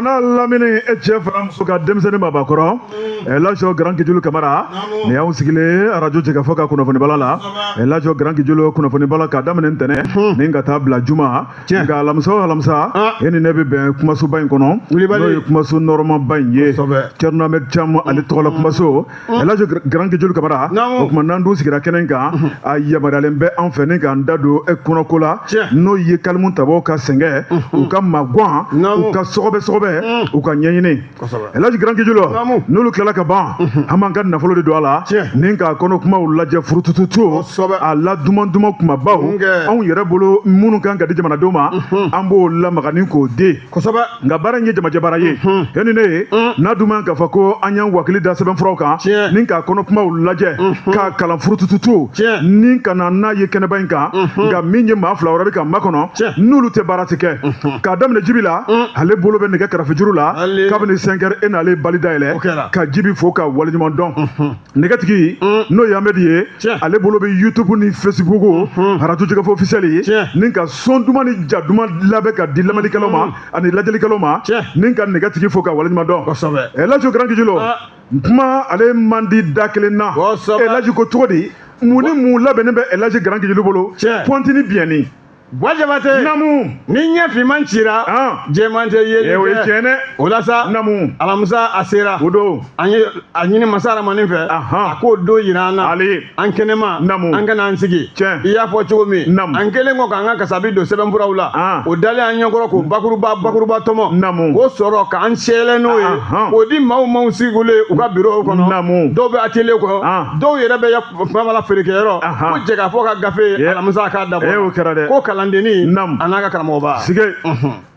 A n'a lamini, e cɛ fara muso ka, denmisɛnnin babakɔrɔ, Elhaji Grand Kejulu Kamara, nin y'anw sigilen arajo Jɛkafɔ ka kunnafonibala la. Elhaji Grand Kejulu kunnafonibala, k'a daminɛ ntɛnɛn ni ka taa bila juma, nka alamisa o alamisa, e ni ne bɛ bɛn kumasoba in kɔnɔ, n'o ye kumaso nɔrɔmaba in ye, Thierno Ahmed Thiam ale tɔgɔla kumaso. Elhaji Grand Kejulu Kamara, o tuma n'an dun sigira kɛnɛ in kan, a yamaruyalen bɛ an fɛ ni k'an da don e kɔnɔko la, n'o ye kalimu tabaw ka sɛgɛn, u ka magwan, u ka sɔgɔbɛ sɔgɔbɛ, u ka ɲɛɲini. Elhaji Grand Kejulu, n'olu tilala ka ban, an b'an ka nafolo de don a la ni k'a kɔnɔ kumaw lajɛ furutututu, a la duman duman kumabaw anw yɛrɛ bolo minnu kan ka di jamanadenw ma, an b'o lamaga ni k'o di. Nka baara in ye jamajɛ baara ye, e ni ne ye n'a dun man k'a fɔ ko an y'an wakili da sɛbɛnfuraw kan ni k'a kɔnɔ kumaw lajɛ, k'a kalan furutututu ni ka na n'a ye kɛnɛba in kan. Nka min ye maa fila wɛrɛ bɛ ka makɔnɔ, n'olu tɛ baara tɛ kɛ. K'a daminɛ Jibi la, ale bolo bɛ nɛgɛ karafejuru la kabini 5 heures, e n'ale bali dayɛlɛ ka Jibi fo ka waleɲuman dɔn. Nɛgɛtigi, n'o ye Amedi ye, ale bolo bɛ YouTube ni Facebook, arajo Jɛkafɔ officiel ye, ni ka son duman ni ja duman labɛn ka di lamɛnnikɛlaw ma ani lajɛlikɛlaw ma, ni ka nɛgɛtigi fo ka waleɲuman dɔn. Elhaji Grand Kejulu, kuma ale man di da kelen na. Elhaji ko cogo di, mun ni mun labɛnnen bɛ Elhaji Grand Kejulu bolo? Pɔnti ni biyɛnni. Buwa Jabate. Namu. Ni ɲɛ finman cira, jɛman tɛ yeli. O ye tiɲɛ dɛ. O la sa. Namu. Alamisa a sera. O don. An ye a ɲini masa Aramani fɛ, a k'o don yira an na. Ale. An kɛnɛma. Namu. An kana an sigi. Tiɲɛ. I y'a fɔ cogo min. Namu. An kɛlen kɔ k'an ka kasabi don sɛbɛnfuraw la, o dalen an ɲɛkɔrɔ k'o bakuruba bakuruba tɔmɔ. Namu. K'o sɔrɔ k'an sɛlɛ n'o ye, k'o di maaw maaw sigilen u ka bureau kɔnɔ. Namu. Dɔw bɛ atelier kɔnɔ, dɔw yɛrɛ bɛ kumabala feerekɛyɔrɔ. Ko Jɛkafɔ ka gafe, alamisa k'a dabɔ. E, o kɛra dɛ. Ko kalandenni Namu. a n'a ka karamɔgɔba. Sige.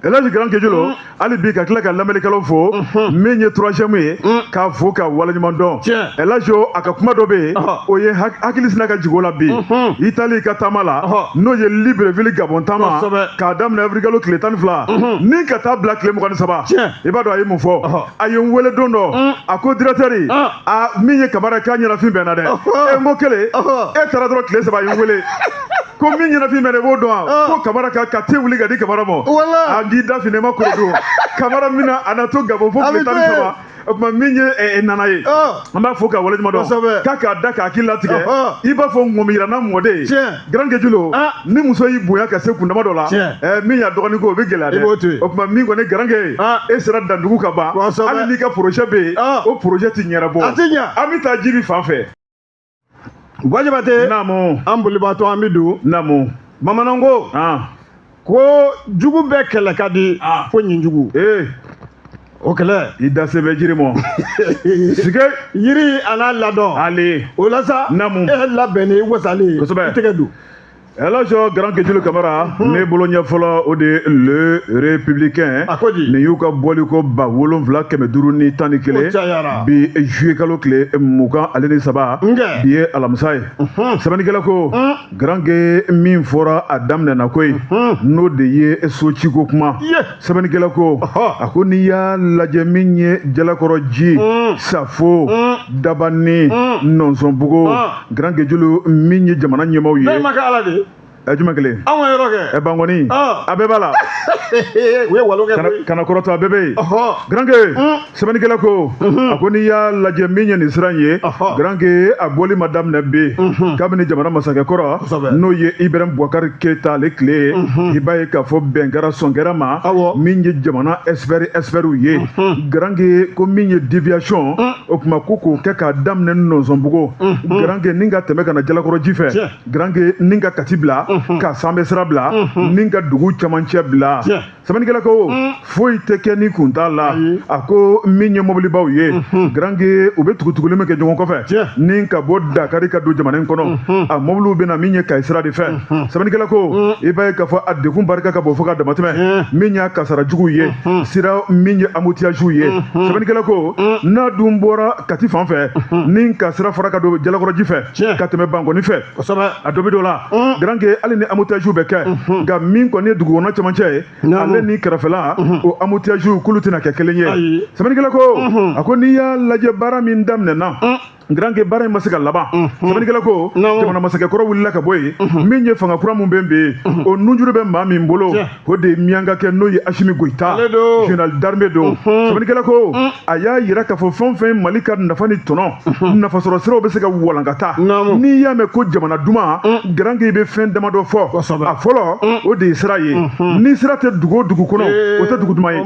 Elhaji Grand Kejulu, hali bi ka tila ka lamɛnnikɛlaw fo, min ye troisième ye, k'a fo ka waleɲuman dɔn. Elhaji, a ka kuma dɔ bɛ yen, o ye hakili sina ka jigin o la bi. I taali i ka taama la, n'o ye Libreville Gabon taama, k'a daminɛ avril kalo tile 12 ni ka taa bila tile 23, i b'a dɔn a ye mun fɔ? A ye n wele don dɔ, a ko directeur, a min ye Kamara, k'a ɲɛnafin bɛ n na dɛ. E, n ko kelen, e taara dɔrɔn tile 3, a ye n wele ko min ɲɛnafin bɛ ne b'o dɔn, ko Kamara ka te wuli ka di Kamara ma. A k'i da fini ma koro don Kamara min na, a na to Gabon fo tile 13. O tuma min ye nana ye, an b'a fɔ ka waleɲuman dɔn, k'a k'a da k'a hakili latigɛ. I b'a fɔ ŋɔmiyiranna mɔden Grand Kejulu, ni muso y'i bonya ka se kundama dɔ la, min y'a dɔgɔnin ko, o bɛ gɛlɛya dɛ. O tuma min kɔni Grand Ke, e sera dandugu ka ban, hali n'i ka projet bɛ yen, o projet ti ɲɛnabɔ. An bɛ taa Jibi fan fɛ. Buwa Jabate. Naamu. An bolibaatɔ, an bɛ don. Naamu. Bamananw ko ko jugu bɛɛ kɛlɛ ka di fo ɲinjugu. O kɛlɛ. I da se bɛ jiri mɔ, sige. Yiri a n'a ladɔn. Ale. O la sa. Naamu. E labɛnnen, i wasalen. I tɛgɛ don. Elhaji Grand Kejulu Kamara, ne bolo ɲɛ fɔlɔ, o de ye Le Républicain. A ko di? Nin y'u ka bɔli ko 7511, bi juillet kalo tile 23, bi ye alamisa ye. Sɛbɛnnikɛla ko Grand Ke, min fɔra a daminɛ na koyi, n'o de ye sociko kuma. Sɛbɛnnikɛla ko, a ko n'i y'a lajɛ, min ye Jalakɔrɔ ji, Safo, Dabani, Nɔnsɔnbugu, Grand Kejulu, min ye jamana ɲɛmaaw ye. Bɛɛ ma kɛ ala de. Ɛ, jumɛn kelen? Anw ka yɔrɔ kɛ. Ɛ, Bankɔni, a bɛɛ b'a la. U ye walo kɛ koyi. Kana kɔrɔtɔ, a bɛɛ bɛ yen. Grand Ke, sɛbɛnnikɛla ko, a ko n'i y'a lajɛ, min ye nin sira in ye, Grand Ke, a bɔli ma daminɛ bi. Kabini jamana masakɛ kɔrɔ, n'o ye Ibrahim Boubacar Keita ale tile ye, i b'a ye k'a fɔ bɛn kɛra, sɔn kɛra ma, min ye jamana expertw ye. Grand Ke ko min ye déviation, o tuma ko k'o kɛ k'a daminɛ Nɔnsɔnbugu, Grand Ke, ni ka tɛmɛ ka na Jalakɔrɔji fɛ, Grand Ke, ni ka Kati bila, ka Sanbɛ sira bila, ni ka dugu camancɛ bila. Sɛbɛnnikɛla ko foyi tɛ kɛ ni kun t'a la. A ko min ye mobilibaw ye, Grand Ke, u bɛ tugutuguli min kɛ ɲɔgɔn kɔfɛ ni ka bɔ Dakari ka don jamana in kɔnɔ, a mobiliw bɛ na min ye Kayi sira de fɛ. Sɛbɛnnikɛla ko i b'a ye k'a fɔ a degun barika ka bon fo ka damatɛmɛ, min y'a kasara juguw ye sira, min ye embouteillage ye. Sɛbɛnnikɛla ko n'a dun bɔra Kati fan fɛ ni ka sira fara ka don Jalakɔrɔji fɛ ka tɛmɛ Bankɔni fɛ, a dɔ bɛ dɔ la, Grand Ke, hali ni embouteillage bɛ kɛ, nka min kɔni ye dugukɔnɔ cɛmancɛ ye, ale ni kɛrɛfɛla, o embouteillage k'olu tɛna kɛ kelen ye. Sɛbɛnnikɛla ko, a ko n'i y'a lajɛ, baara min daminɛna Garankɛ baara in ma se ka laban. Sɛbɛnnikɛla ko jamana masakɛ kɔrɔ wulila ka bɔ yen. Min ye fanga kura mun bɛ yen, o nunjuru bɛ maa min bolo, o de ye miyankakɛ, n'o ye Asimi Goyita, général d'armée don. Sɛbɛnnikɛla ko a y'a yira k'a fɔ fɛn o fɛn Mali ka nafa ni tɔnɔ nafasɔrɔ siraw bɛ se ka walankata. N'i y'a mɛn ko jamana duman, garankɛ, i bɛ fɛn damadɔ fɔ. A fɔlɔ, o de ye sira ye. Ni sira tɛ dugu o dugu kɔnɔ, o tɛ dugu duman ye.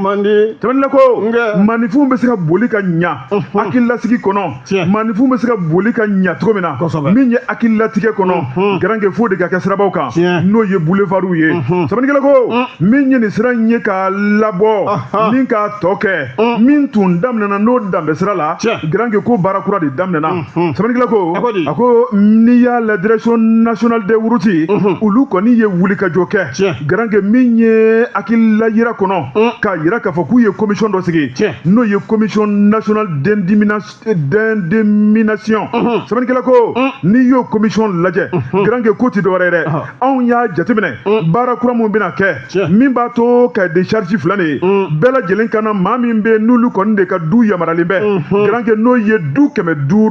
Sɛbɛnnikɛla ko maaninfinw bɛ se ka boli ka ɲa hakililasigi kɔnɔ, maaninfinw bɛ se ka boli ka ɲa cogo min na, min ye hakililatigɛ kɔnɔ, garankɛ, fo de ka kɛ sirabaw kan, n'o ye boulevardw ye. Sɛbɛnnikɛla ko min ye nin sira in ye k'a labɔ ni k'a tɔ kɛ, min tun daminɛna n'o danbɛ sira la, garankɛ, ko baara kura de daminɛna. Sɛbɛnnikɛla ko a ko n'i y'a la direction nationale des routes, olu kɔni ye wulikajɔ kɛ, garankɛ, min ye hakilila yira kɔnɔ, k'a yira k'a fɔ k'u ye commission dɔ sigi, n'o ye commission nationale d'indemnisation. Sɛbɛnnikɛla ko n'i y'o commission lajɛ, garankɛ, ko ti dɔwɛrɛ ye dɛ. Anw y'a jateminɛ, baara kura mun bɛna kɛ, min b'a to cahier de charge filɛ nin ye, bɛɛ lajɛlen ka na, maa min bɛ n'olu kɔni de ka du yamaralen bɛ, garankɛ, n'o ye du 500, du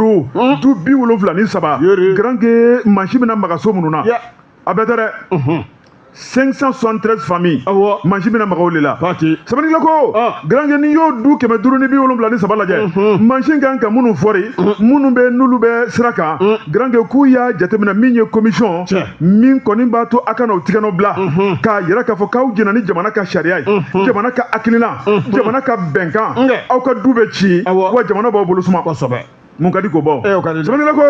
73, garankɛ, mansin bɛna maga so minnu na, a bɛɛ tɛ dɛ, 573 familles, mansin bɛna maga o de la. Sɛbɛnnikɛla ko garankɛ, n'i y'o du 573 lajɛ, mansin kan ka minnu fɔri, minnu bɛ n'olu bɛ sira kan, garankɛ, k'u y'a jateminɛ, min ye commission min kɔni b'a to a ka n'o tigɛnɔ bila k'a yira k'a fɔ k'aw jɛna ni jamana ka sariya ye, jamana ka hakilina, jamana ka bɛnkan, aw ka du bɛ ci wa jamana b'aw bolo suma. Mun ka di k'o bɔ? Sɛbɛnnikɛla ko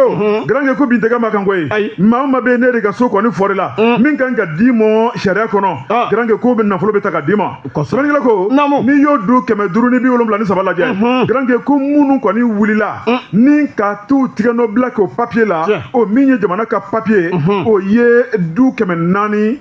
garankɛ, ko bin tɛ kɛ maa kan koyi. Maa o maa bɛ yen, ne de ka so kɔni fɔri la, min kan ka d'i ma sariya kɔnɔ, garankɛ, ko bɛ nafolo bɛ ta ka d'i ma. Sɛbɛnnikɛla ko n'i y'o du 573 lajɛ, garankɛ, ko minnu kɔni wulila ni ka t'u tigɛnɔ bila k'o papier la, o min ye jamana ka papier, o ye du 430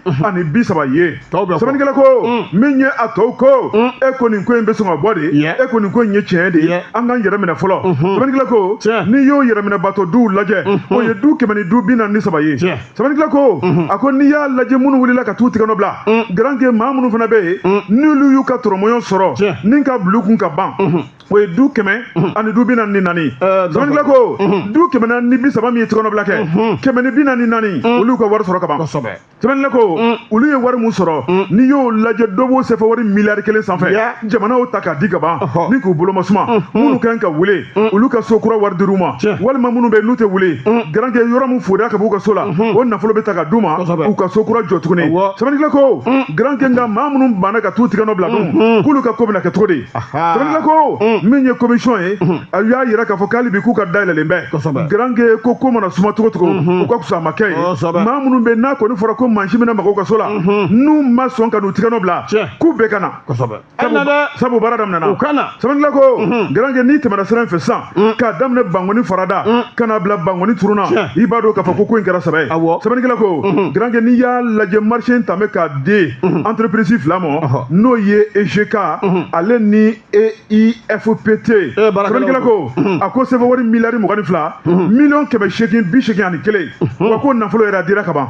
ye. Sɛbɛnnikɛla ko min ye a tɔw ko e ko nin ko in bɛ sɔn ka bɔ de, e ko nin ko in ye tiɲɛ de ye, an k'an yɛrɛ minɛ fɔlɔ. Sɛbɛnnikɛla ko n'i y'o yɛrɛminɛbatɔ duw lajɛ, o ye du kɛmɛ ni du 43 ye. Sɛbɛnnikɛla ko a ko n'i y'a lajɛ, minnu wulila ka t'u tigɛnɔ bila, garankɛ, maa minnu fana bɛ yen n'olu y'u ka tɔrɔmɔɲɔ sɔrɔ ni ka bil'u kun ka ban, o ye du 144. Sɛbɛnnikɛla ko du 430 min ye tigɛnɔ bila kɛ, 144, olu ka wari sɔrɔ ka ban. Sɛbɛnnikɛla ko olu ye wari mun sɔrɔ, n'i y'o lajɛ, dɔ b'o sɛfɛ wari miliyari 1 sanfɛ. Jamana y'o ta k'a di ka ban ni k'u bolo ma suma. Minnu kan ka wele, olu ka so kura wari dir'u ma, walima minnu bɛ yen n'u tɛ wele, garankɛ, yɔrɔ min forira ka b'u ka so la, o nafolo bɛ ta ka d'u ma u ka so kura jɔ tuguni. Sɛbɛnnikɛla ko garankɛ, nka maa minnu banna ka t'u tigɛ nɔ bila dun, k'olu ka ko bɛna kɛ cogo di? Sɛbɛnnikɛla ko min ye commission ye, a y'a yira k'a fɔ k'ale bi k'u ka dayɛlɛlen bɛ. Garankɛ ko ko mana suma cogo cogo, u ka fisa a ma kɛ ye. Maa minnu bɛ n'a kɔni fɔra ko mansin bɛna maga u ka so la, n'u ma sɔn ka n'u tigɛ nɔ bila, k'u bɛɛ ka na, sabu baara daminɛna. Sɛbɛnnikɛla ko garankɛ, n'i tɛmɛna sira in fɛ sisan, k'a daminɛ Bankoni farada ka n'a bila Bankoni turuna, i b'a dɔn k'a fɔ ko ko in kɛra sɛbɛ ye. Sɛbɛnnikɛla ko garankɛ, n'i y'a lajɛ, marché in ta bɛ k'a di entreprise fila ma, n'o ye EGK ale ni EIFPT. Sɛbɛnnikɛla ko a ko sɛbɛn wari miliyari 22, miliyɔn 881, wa ko nafolo yɛrɛ a dira ka ban.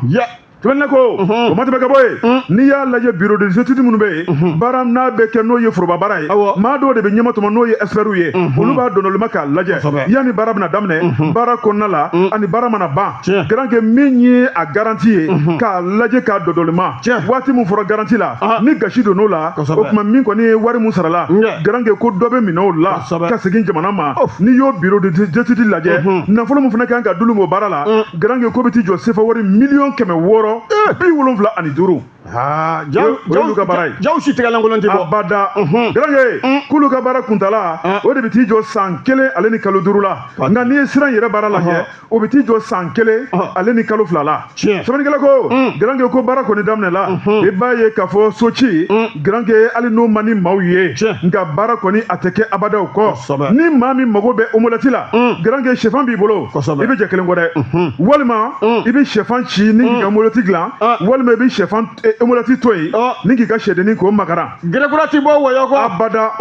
Sɛbɛnnikɛla ko o ma tɛmɛ ka bɔ yen, n'i y'a lajɛ, bureau des études minnu bɛ yen, baara n'a bɛ kɛ, n'o ye foroba baara ye, maa dɔw de bɛ ɲɛmatɔmɔ, n'o ye experts ye, olu b'a dɔndɔlima k'a lajɛ yanni baara bɛna daminɛ, baara kɔnɔna la ani baara mana ban. Garankɛ, min ye a garantie ye, k'a lajɛ k'a dɔndɔlima, waati min fɔra garantie la, ni gasi donn'o la, o tuma min kɔni ye wari mun sarala, garankɛ, ko dɔ bɛ minɛ o la ka segin jamana ma. N'i y'o bureau des études lajɛ, nafolo min fana kan ka d'olu ma o baara la, garankɛ, ko bɛ t'i jɔ sefa wari miliyɔn 675. O y'olu ka baara ye. Jaw si tɛgɛlankolon tɛ bɔ. Abada. Garankɛ, k'olu ka baara kuntala, o de bɛ t'i jɔ san 1 ale ni kalo 5 la. Nka n'i ye sira in yɛrɛ baara lajɛ, o bɛ t'i jɔ san 1 ale ni kalo 2 la. Sɛbɛnnikɛla ko garankɛ, ko baara kɔni daminɛla, i b'a ye k'a fɔ soci, garankɛ, hali n'o man di maaw ye, nka baara kɔni a tɛ kɛ abada o kɔ. Ni maa min mago bɛ omelette la, garankɛ, sɛfan b'i bolo, i bɛ jɛ kelen kɔ dɛ, walima i bɛ sɛfan ci ni k'i ka omelette dilan, walima i bɛ sɛfan omelette to yen ni k'i ka sɛdennin k'o makaran. Gerekura ti bɔ wɔyɔ kɔ. Abada.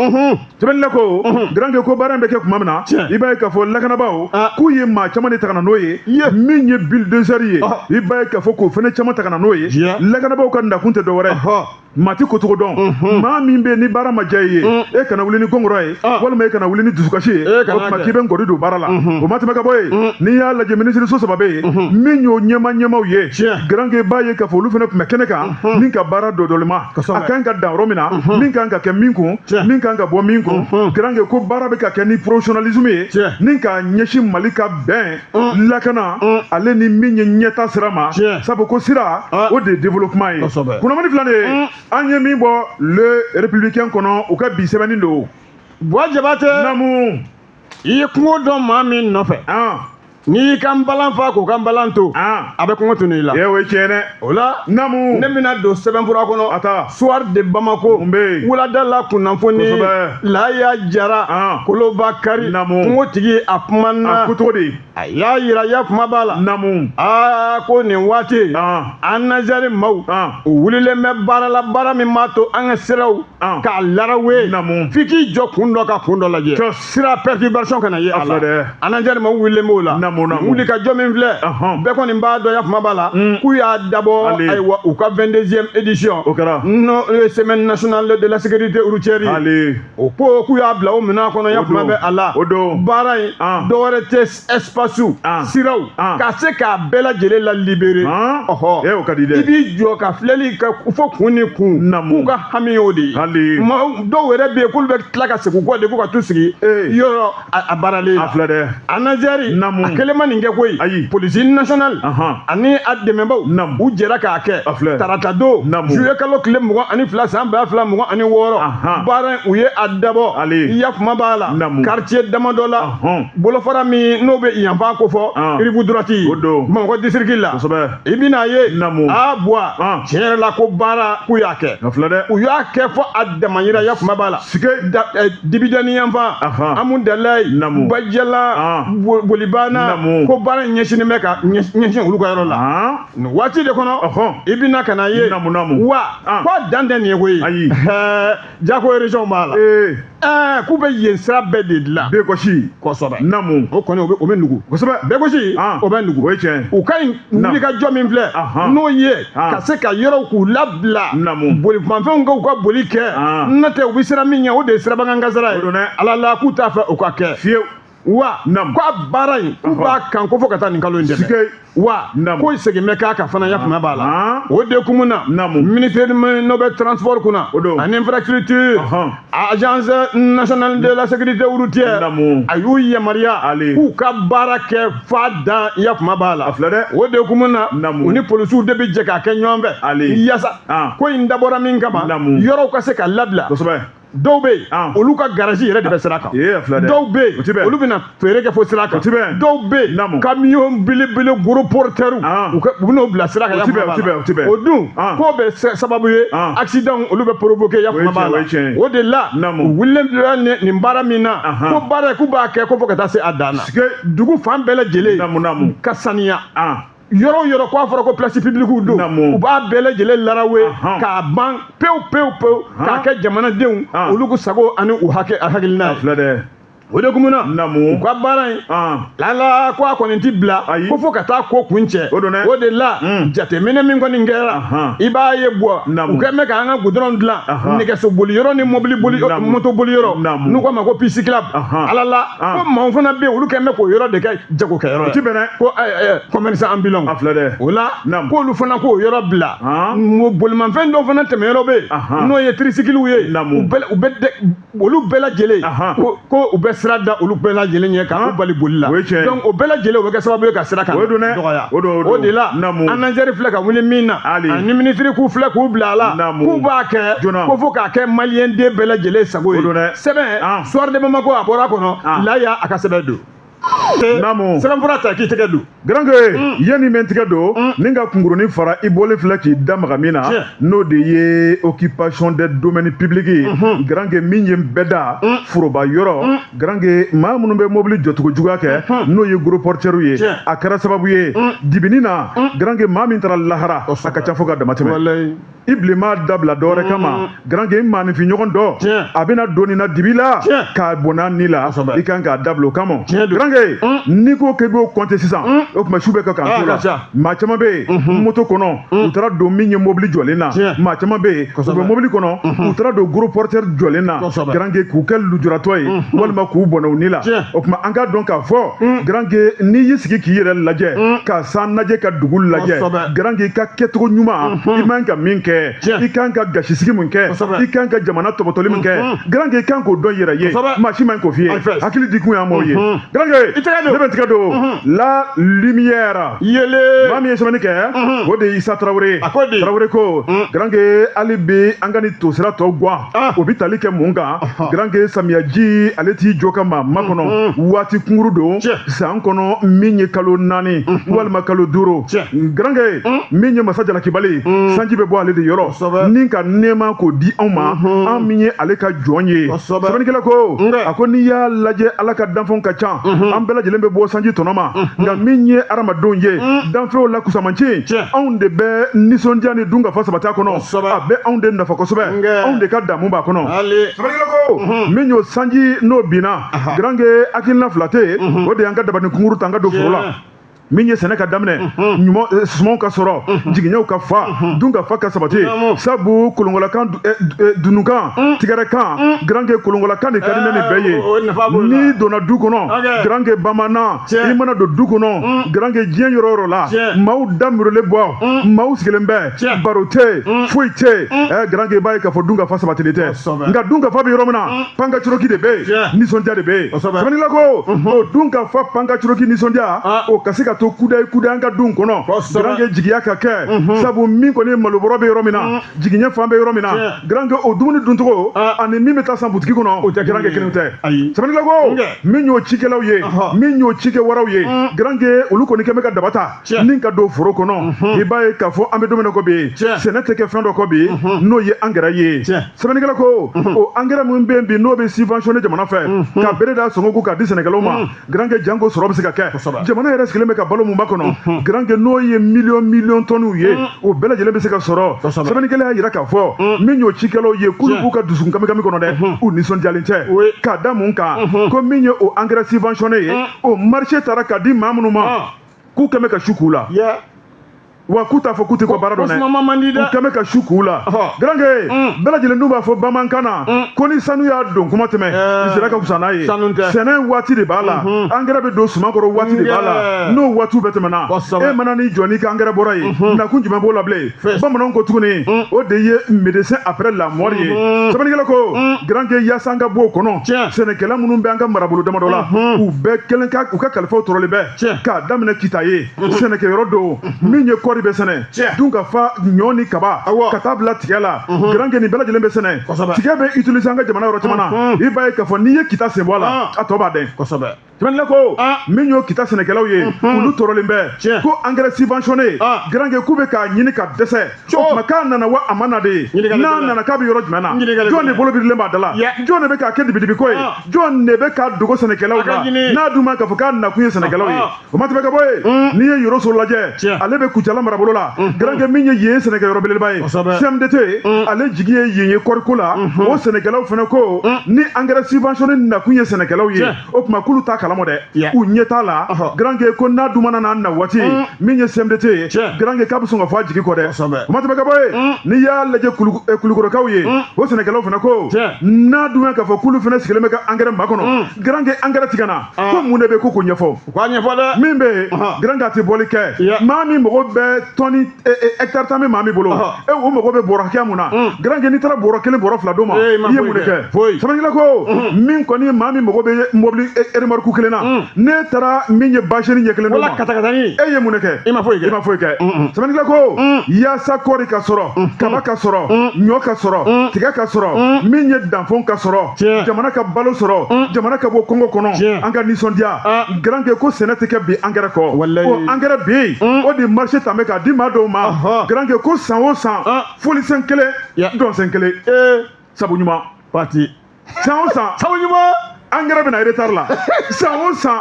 Sɛbɛnnikɛla ko garankɛ, ko baara in bɛ kɛ tuma min na, i b'a ye k'a fɔ lakanabaaw k'u ye maa caman de ta ka na n'o ye, min ye bulldozer ye, i b'a ye k'a fɔ k'o fana caman ta ka na n'o ye. Lakanabaaw ka nakun tɛ dɔwɛrɛ ye. Maa ti kocogo dɔn. Maa min bɛ ni baara ma diya i ye, e kana wuli ni gɔngɔrɔ ye walima e kana wuli ni dusukasi ye, o tuma k'i bɛ nkɔri don baara la, o ma tɛmɛ ka bɔ yen. N'i y'a lajɛ, minisiriso saba bɛ yen min y'o ɲɛma ɲɛmaw ye. Garanke b'a ye k'a fɔ olu fana tun bɛ kɛnɛ kan ni ka baara dɔdɔlima a kan ka dan yɔrɔ min na, min kan ka kɛ min kun, min kan ka bɔ min kun. Garanke ko baara bɛ ka kɛ ni professionnalisme ye ni k'a ɲɛsin Mali ka bɛn, lakana, ale ni min ye ɲɛta sira ma, sabu ko sira o de ye développement ye. Kunnafoni filɛ nin ye, an ye min bɔ Le Républicain kɔnɔ, u ka bi sɛbɛnni don. Buwa Jabatɛ. Naamu. I ye kungo dɔn maa min nɔfɛ, n'i y'i ka nbalan fa k'o ka nbalan to, a bɛ kungo tunu i la. Ye, o ye tiɲɛ dɛ. O la, Naamu. ne bɛna don sɛbɛnfura kɔnɔ. A taa. Soir de Bamako. Mun bɛ yen? Wulada la kunnafoni. Laya Jara. Koloba Kari. Naamu. Kungotigi, a kumana. A ko cogo di? A y'a yira, ya kuma b'a la. Naamu. Aa, ko nin waati, ANASER maaw, u wulilen bɛ baara la, baara min b'a to an ka siraw k'a larawe. Naamu. F'i k'i jɔ kun dɔ ka kun dɔ lajɛ. Sira perturbation kana ye a la. ANASER maaw wulilen b'o la. Naamu, naamu. Wuli ka jɔ min filɛ, bɛɛ kɔni b'a dɔn, ya kuma b'a la, k'u y'a dabɔ, ayiwa, u ka 22e édition. O kɛra. No semaine nationale de la sécurité routière. O ko k'u y'a bila o minɛn kɔnɔ, ya kuma bɛ a la. O don. Baara in, dɔwɛrɛ tɛ, espace, siraw ka se k'a bɛɛ lajɛlen la libérer. Ɔhɔ. E, o ka di dɛ. I b'i jɔ ka filɛli kɛ fo kun ni kun. K'u ka hami y'o de ye. Dɔw yɛrɛ bɛ yen k'olu bɛ tila ka segin u kɔ de ko ka t'u sigi yɔrɔ a baaralen la. A filɛ dɛ. ANASER a kelen ma nin kɛ koyi. Ayi. Police nationale ani a dɛmɛbaw, u jɛra k'a kɛ. A filɛ. Tarata don, juillet kalo tile 22 san 2026, baara in, u ye a dabɔ, ya kuma b'a la, quartier damadɔ la, bolofara min n'o bɛ yanfan ko fɔ, rive droite, Bamakɔ district la. I bɛna ye, a Buwa, tiɲɛ yɛrɛ la, ko baara k'u y'a kɛ. A filɛ dɛ. U y'a kɛ fo a damayira, ya kuma b'a la. Dibidani yanfan, Amudalayi, Bajala, Bolibana, ko baara in ɲɛsinnen bɛ ka ɲɛsin olu ka yɔrɔ la nin waati de kɔnɔ. I bɛna ka na ye wa ko a dan tɛ nin ye koyi. Ayi. Jako région b'a la. K'u bɛ yen sira bɛɛ de dilan. Bɛɛ gosi. Kosɛbɛ. Naamu. O kɔni, o bɛ nugu. Bɛɛ gosi, o bɛ nugu. O ye tiɲɛ. U ka ɲi wuli ka jɔ min filɛ, n'o ye ka se ka yɔrɔw k'u labila. Bolimafɛnw k'u ka boli kɛ, n'o tɛ u bɛ sira min ɲɛ, o de ye sirabakan kasara ye. Ala la, k'u t'a fɛ o ka kɛ. Fiyewu. Wa ko a baara in, k'u b'a kan ko fo ka taa nin kalo in tɛmɛ. Wa ko segin bɛ k'a kan fana, ya kuma b'a la. O de kun na, ministère n'o bɛ transport kunna ani infrastructure, agence nationale de la sécurité routière, a y'u yamaruya k'u ka baara kɛ f'a dan, ya kuma b'a la. O de kun na, u ni polisiw de bɛ jɛ k'a kɛ ɲɔgɔn fɛ, yasa ko in dabɔra min kama, yɔrɔw ka se ka labila. Dɔw bɛ yen, olu ka garage yɛrɛ de bɛ sira kan. Dɔw bɛ yen, olu bɛna feere kɛ fo sira kan. Dɔw bɛ yen, camion belebele, gros porteur, u bɛn'o bila sira kan, ya kuma b'a la. O dun k'o bɛ sababu ye accident olu bɛ provoquer, ya kuma b'a la. O de la, u wulilen filɛ nin baara min na, ko baara k'u b'a kɛ ko fo ka taa se a dan na, dugu fan bɛɛ lajɛlen ka saniya. Yɔrɔ o yɔrɔ k'a fɔra ko place publique don, u b'a bɛɛ lajɛlen larawe k'a ban pewu pewu pewu, k'a kɛ jamanadenw olu k'u sago ani u hakɛ hakilina ye. O de kun na, u ka baara in lala, ko a kɔni ti bila ko fo ka taa ko kun cɛ. O de la, jateminɛ min kɔni kɛra, i b'a ye Buwa, u kɛn bɛ k'an ka goudron dilan, nɛgɛso boli yɔrɔ ni mobili boli, moto boli yɔrɔ, n'u k'a ma ko piste cyclable. Ala la, ko maaw fana bɛ yen, olu kɛn bɛ k'o yɔrɔ de kɛ jagokɛyɔrɔ ye, ko commerçant ambulant. O la, k'olu fana k'o yɔrɔ bila. Bolimafɛn dɔw fana tɛmɛyɔrɔ bɛ yen, n'o ye tricycle ye, u bɛ olu bɛɛ lajɛlen, ko u bɛ sira da olu bɛɛ lajɛlen ɲɛ k'u bali boli la. Donc o bɛɛ lajɛlen, o bɛ kɛ sababu ye ka sira kan dɔgɔya. O de la, ANASER filɛ ka wuli min na, ani minisiri k'u filɛ k'u bila a la, k'u b'a kɛ ko fo k'a kɛ maliyɛn den bɛɛ lajɛlen sago ye. Sɛbɛn Soir de Bamako, a bɔra a kɔnɔ, Laya a ka sɛbɛn don. Sɛbɛnfura ta k'i tɛgɛ don. Garanke, yanni bɛ n tɛgɛ don ni ka kunkurunin fara i bɔlen filɛ k'i da maga min na, n'o de ye occupation des domaines publics ye. Garanke, min ye bɛɛ da foroba yɔrɔ, garanke, maa minnu bɛ mobili jɔcogo juguya kɛ, n'o ye gros porteurs ye, a kɛra sababu ye dibini na. Garanke, maa min taara lahara, a ka ca fo ka dama tɛmɛ. I bilenma dabila dɔwɛrɛ kama, garanke, i maaninfin ɲɔgɔn dɔ, a bɛna don nin na dibi la k'a bɔnna ni la, i kan k'a dabila o kama, garanke. Garange, n'i ko k'i b'o compter sisan, o tuma su bɛ kɛ k'an to la. Maa caman bɛ yen, moto kɔnɔ, u taara don min ye mobili jɔlen na. Maa caman bɛ yen, u bɛ mobili kɔnɔ, u taara don gros porteur jɔlen na. Garange, k'u kɛ lujuratɔ ye walima k'u bɔnɛ u ni la. O tuma an k'a dɔn k'a fɔ, Garange, n'i y'i sigi k'i yɛrɛ lajɛ, ka san lajɛ, ka dugu lajɛ, Garange, i ka kɛcogo ɲuman, i man ka min kɛ, i kan ka gasisigi min kɛ, i kan ka jamana tɔbɔtɔli min kɛ, Garange, i kan k'o dɔn i yɛrɛ ye. Maa si man k'o f'i ye. Hakili di kun y'an m'o ye. Garange, ne bɛ n tigɛ don La Lumière. Yele. Maa min ye sɛbɛnni kɛ, o de ye Isa Tarawele. Tarawele ko, Garange, hali bi an ka nin tosira tɔ guwan, o bɛ tali kɛ mun kan? Garange, samiyaji ale t'i jɔ ka maa makɔnɔ, waati kunkuru don san kɔnɔ, min ye kalo 4 walima kalo 5. Garange, min ye masa jalakibali, sanji bɛ bɔ ale de yɔrɔ ni ka nɛɛma k'o di anw ma, an min ye ale ka jɔn ye. Sɛbɛnnikɛla ko, a ko n'i y'a lajɛ, Ala ka danfɛnw ka ca, an bɛɛ lajɛlen bɛ bɔ sanji tɔnɔ ma, nka min ye hadamadenw ye, danfɛnw la kusamanci, anw de bɛ nisɔndiya ni dunkafa sabati a kɔnɔ. A bɛ anw de nafa kosɛbɛ, anw de ka damu b'a kɔnɔ. Sɛbɛnnikɛla ko, min y'o sanji n'o binna, Garange, hakilina fila tɛ yen, o de y'an ka dabani kunkuru ta, an ka don foro la. Min ye sɛnɛ ka daminɛ, ɲuman sumanw ka sɔrɔ, jigiɲɛw ka fa, dun ka fa ka sabati. Sabu kolonkolakan, dunukan, tigɛrɛkan, Garange, kolonkolakan de ka di ne ni bɛɛ ye. N'i donna du kɔnɔ, Garange, bamanan, i mana don du kɔnɔ, Garange, diɲɛ yɔrɔ o yɔrɔ la, maaw da murelen bɔ, maaw sigilen bɛ, baro tɛ yen, foyi tɛ yen. Garange, i b'a ye k'a fɔ dun ka fa sabatilen tɛ. Nka dun ka fa bɛ yɔrɔ min na, pankacuroki de bɛ yen, nisɔndiya de bɛ yen. Sɛbɛnnikɛla ko, o dun ka fa, pankacuroki, nisɔndiya, o ka se ka to kudayi kudayi an ka dun kɔnɔ. Garange, jigiya ka kɛ, sabu min kɔni ye malobɔrɔ bɛ yɔrɔ min na, jigiɲɛ fan bɛ yɔrɔ min na, Garange, o dumuni duncogo ani min bɛ taa san butigi kɔnɔ, Garange, kelen tɛ. Sɛbɛnnikɛla ko, min y'o cikɛlaw ye, min y'o cikɛ wɛrɛw ye, Garange, olu kɔni kɛn bɛ ka daba ta ni ka don foro kɔnɔ. I b'a ye k'a fɔ an bɛ don min na ko bi, sɛnɛ tɛ kɛ fɛn dɔ kɔ bi, n'o ye angɛrɛ ye. Sɛbɛnnikɛla ko, o angɛrɛ min bɛ yen bi, n'o bɛ subventionné jamana fɛ ka bere da sɔngɔ kun k'a di sɛnɛkɛlaw ma, Garange, janko sɔrɔ bɛ se ka kɛ. Jamana yɛrɛ sigilen bɛ ka balo mun kɔnɔ, Garange, n'o ye miliyɔn miliyɔn tɔniw ye, o bɛɛ lajɛlen bɛ se ka sɔrɔ. Sɛbɛnnikɛla y'a jira k'a fɔ, min y'o cikɛlaw ye, k'olu b'u ka dusukun kami kɔnɔ dɛ, u nisɔndiyalen tɛ. K'a da mun kan? Ko min ye o engrais subventionné ye, o marché taara ka di maa minnu ma, k'u kɛn bɛ ka su k'u la. Wa k'u t'a fɔ k'u tɛ kɔ baara dɔn dɛ, u kɛn bɛ ka su k'u la. Garange, bɛɛ lajɛlen dun b'a fɔ bamanankan na ko ni sanu y'a don kuma tɛmɛ, sira ka fisa n'a ye. Sɛnɛ waati de b'a la, angɛrɛ bɛ don suman kɔrɔ waati de b'a la. N'o waatiw bɛɛ tɛmɛna, e mana n'i jɔ n'i ka angɛrɛ bɔra yen, nakun jumɛn b'o la bilen? Bamananw ko tuguni, o de ye médecin après la mort ye. Sɛbɛnnikɛla ko, Garange, yaasa an ka bɔ o kɔnɔ, sɛnɛkɛla minnu bɛ an ka marabolo damadɔ la, u bɛɛ kelen ka u ka kalifaw tɔɔrɔlen bɛ, k'a daminɛ Kita ye, sɛnɛkɛyɔrɔ don min ye kɔɔri bɛ sɛnɛ, dun ka fa, ɲɔ ni kaba, ka taa bila tigɛ la. Garange, nin bɛɛ lajɛlen bɛ sɛnɛ, tigɛ bɛ utiliser an ka jamana yɔrɔ caman na. I b'a ye k'a fɔ n'i ye Kita sen bɔ a la, a tɔ b'a dɛn. Sɛbɛnnikɛla ko, min y'o Kita sɛnɛkɛlaw ye, olu tɔɔrɔlen bɛ ko engrais subventionné, Garange, k'u bɛ k'a ɲini ka dɛsɛ. O tuma k'a nana wa a ma na de? N'a nana, k'a bɛ yɔrɔ jumɛn na? Jɔn de bolo birilen b'a da la? Jɔn de bɛ k'a kɛ dibidibiko ye? Jɔn de bɛ k'a dogo sɛnɛkɛlaw la, n'a dun ma k'a fɔ k'a nakun ye sɛnɛkɛlaw ye? O ma tɛmɛ ka bɔ yen, n'i ye Yoroso lajɛ, ale bɛ Kucala marabolo la. Garange, min ye yen sɛnɛkɛyɔrɔ belebeleba ye, CMDT ale jigi ye yen ye kɔɔriko la. O sɛnɛkɛlaw fana ko ni engrais subventionné nakun ye sɛnɛkɛlaw ye, o tuma k'olu t'a kalama dɛ, u ɲɛ t'a la. Garange, ko n'a dun mana n'a na waati, min ye CMDT ye, Garange, k'a bɛ sɔn ka fɔ a jigi kɔ dɛ. O ma tɛmɛ ka bɔ yen, n'i y'a lajɛ, Kulukɔrɔkaw ye, o sɛnɛkɛlaw fana ko n'a dun k'a fɔ k'olu fana sigilen bɛ ka engrais makɔnɔ, Garange, engrais tigɛ na, ko mun de bɛ ko k'o ɲɛfɔ? Min bɛ yen, Garange, a tɛ bɔli kɛ. Maa min mago bɛ tɔni hectare 10 bɛ maa min bolo, e o mago bɛ bɔrɔ hakɛya mun na? Garange, n'i taara bɔrɔ 1, bɔrɔ 2 d'o ma, i ye mun de kɛ? Sɛbɛnnikɛla ko, min kɔni maa min mago bɛ mobili remorque kelen na, n'e taara min ye basini ɲɛ kelen d'o ma, e ye mun de kɛ? I ma foyi kɛ. I ma foyi kɛ. Sɛbɛnnikɛla ko, yaasa kɔɔri ka sɔrɔ, kaba ka sɔrɔ, ɲɔ ka sɔrɔ, tiga ka sɔrɔ, min ye danfɛnw ka sɔrɔ, jamana ka balo sɔrɔ, jamana ka bɔ kɔngɔ kɔnɔ, an ka nisɔndiya. Garange, ko sɛnɛ tɛ kɛ bi angɛrɛ kɔ. O angɛrɛ bɛ yen, o de marché ta bɛ k'a di maa dɔw ma. Garange, ko san o san, folisen kelen, dɔnsen kelen. Sabu ɲuman pati. San o san, sabu ɲuman, angɛrɛ bɛ na retard la. San o san,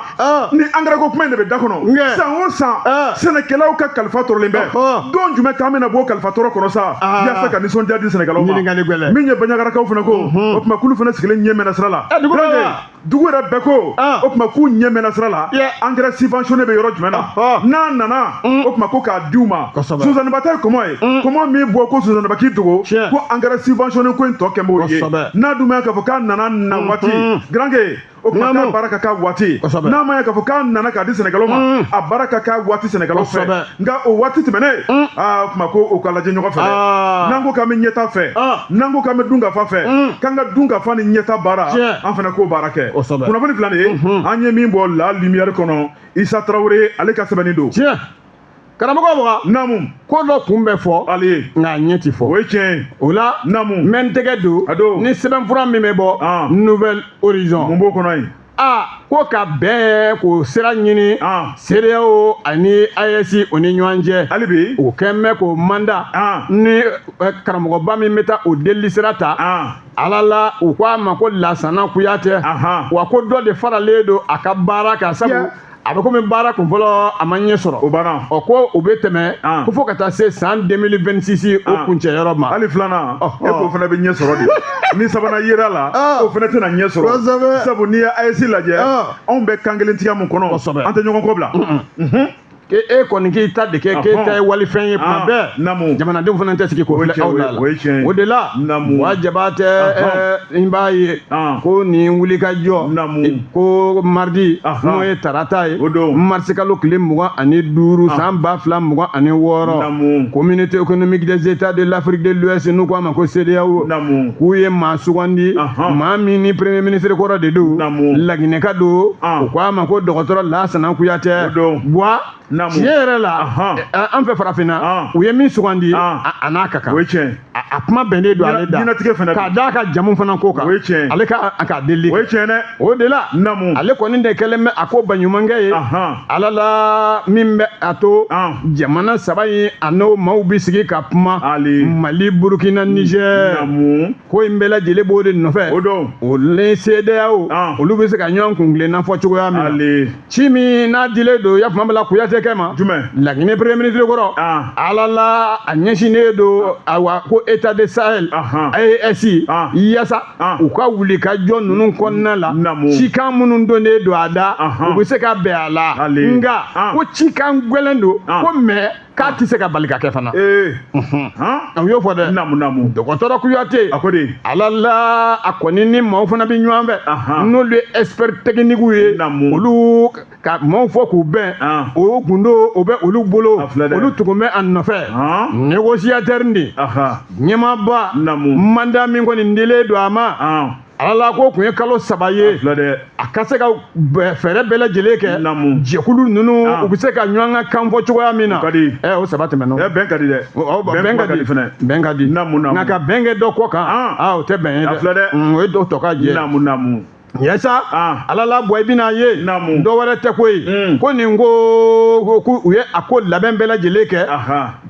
ni angɛrɛ ko kuma in de bɛ da kɔnɔ. San o san, sɛnɛkɛlaw ka kalifa tɔɔrɔlen bɛ. Don jumɛn k'an bɛna bɔ kalifa tɔɔrɔ kɔnɔ sa, yaasa ka nisɔndiya di sɛnɛkɛlaw ma? Min ye Baɲagarakaw fana ko, o tuma k'olu fana sigilen ɲɛ mɛnna sira la. Dugu yɛrɛ bɛɛ ko o tuma k'u ɲɛ mɛnna sira la, engrais subventionné bɛ yɔrɔ jumɛn na, n'a nana o tuma ko k'a di u ma. Sonsanniba ta ye kɔmɔ ye, kɔmɔ min bɔ ko sonsanniba k'i dogo ko engrais subventionné ko in tɔ kɛ m'o ye. N'a dun ma k'a fɔ k'a nana na waati, Garanke, o tuma k'a baara ka k'a waati. N'a ma ye k'a fɔ k'a nana k'a di sɛnɛkɛlaw ma, a baara ka k'a waati sɛnɛkɛlaw fɛ. Nka o waati tɛmɛnen, aa, o tuma ko o ka lajɛ ɲɔgɔn fɛ dɛ. N'an ko k'an bɛ ɲɛta fɛ, n'an ko k'an bɛ dunkafa fɛ, k'an ka dunkafa ni ɲɛta baara, an fana k'o baara kɛ. Kunnafoni filɛ nin ye, an ye min bɔ La Lumière kɔnɔ, Isa Tarawele ale ka sɛbɛnni don. Tiɲɛ, karamɔgɔ Buwa. Naamu. Ko dɔ kun bɛ fɔ, Ali, nka a ɲɛ ti fɔ. O ye tiɲɛ ye. O la, Naamu. n bɛ n tɛgɛ don A don. ni sɛbɛnfura min bɛ bɔ Nouvel Horizon. Mun b'o kɔnɔ yen? A ko ka bɛn k'o sira ɲini CEDEAO ani AES o ni ɲɔgɔn cɛ. Hali bi. O kɛn bɛ k'o mandat ni karamɔgɔba min bɛ taa o delili sira ta, Ala la, u ko a ma ko Lasana Kuyatɛ. Wa ko dɔ de faralen don a ka baara kan, sabu a bɛ komi baara kun fɔlɔ a ma ɲɛ sɔrɔ. O banna. Ɔ, ko o bɛ tɛmɛ ko fo ka taa se san 2026 o kuncɛyɔrɔ ma. Hali filanan, e k'o fana bɛ ɲɛ sɔrɔ de. Ni sabanan yera la, o fana tɛna ɲɛ sɔrɔ, sabu n'i ye AES lajɛ, anw bɛ kan kelen tigɛ mun kɔnɔ, an tɛ ɲɔgɔn kɔ bila. E kɔni k'i ta de kɛ, k'e ta ye walifɛn ye tuma bɛɛ, jamanadenw fana tɛ sigi k'o filɛ aw la. O de la, Buwa Jabatɛ, n b'a ye ko nin wulikajɔ ko mardi, n'o ye tarata ye, marisikalo tile 25 san 2026, Communauté économique des États de l'Afrique de l'Ouest, n'u ko a ma ko CEDEAO, k'u ye maa sugandi, maa min ni premier ministre kɔrɔ de don, Laginɛka don, u ko a ma ko dɔgɔtɔrɔ Lasana Kuyatɛ. Buwa, tiɲɛ yɛrɛ la, an fɛ farafinna, u ye min sugandi, a n'a ka kan. O ye tiɲɛ. A kuma bɛnnen don ale da. Ɲɛnatigɛ fana. K'a d'a ka jamu fana ko kan. O ye tiɲɛ. Ale ka a ka deli. O ye tiɲɛ dɛ. O de la, ale kɔni de kɛlen bɛ a ko baɲumankɛ ye, Ala la, min bɛ a to jamana saba in a n'o maaw bɛ sigi ka kuma, Mali, Burukina, Niger. Ko in bɛɛ lajɛlen b'o de nɔfɛ. O don. O ni CEDEAO, olu bɛ se ka ɲɔgɔn kunkilenna fɔ cogoya min na. Ci min n'a dilen don yafama la Kuyatɛ kɛ ma. Jumɛn? Laginɛ premier ministre kɔrɔ, Ala la, a ɲɛsinnen don, awa, ko État de Sahel, AES, yaasa u ka wuli ka jɔ ninnu kɔnɔna la, cikan minnu donnen don a da, u bɛ se ka bɛn a la. Nka ko cikan gɛlɛn don ko, mais k'a tɛ se ka bali ka kɛ fana. U y'o fɔ dɛ. Naamu, naamu. Dɔgɔtɔrɔ Kuyate. A ko de. Ala la, a kɔni ni maaw fana bɛ ɲɔgɔn fɛ, n'olu ye expert technique ye, olu ka maaw fɔ k'u bɛn, o gundo o bɛ olu bolo, olu tugun bɛ a nɔfɛ, négociateur de ɲɛmaaba. Mandat min kɔni dilen don a ma, Ala la, ko kun ye kalo 3 ye, a ka se ka fɛɛrɛ bɛɛ lajɛlen kɛ, jɛkulu ninnu u bɛ se ka ɲɔgɔn ka kan fɔ cogoya min na. Ɛ, o saba tɛmɛna. Bɛn ka di dɛ. Bɛn ka di, bɛn ka di. Nka ka bɛn kɛ dɔ kɔ kan, aa, o tɛ bɛn ye dɛ, o ye dɔ tɔ ka jɛ. Naamu, naamu. Yasa, Ala la, bɔ i bɛna ye dɔ wɛrɛ tɛ ko ye, ko nin ko ko u ye a ko labɛn bɛɛ lajɛlen kɛ,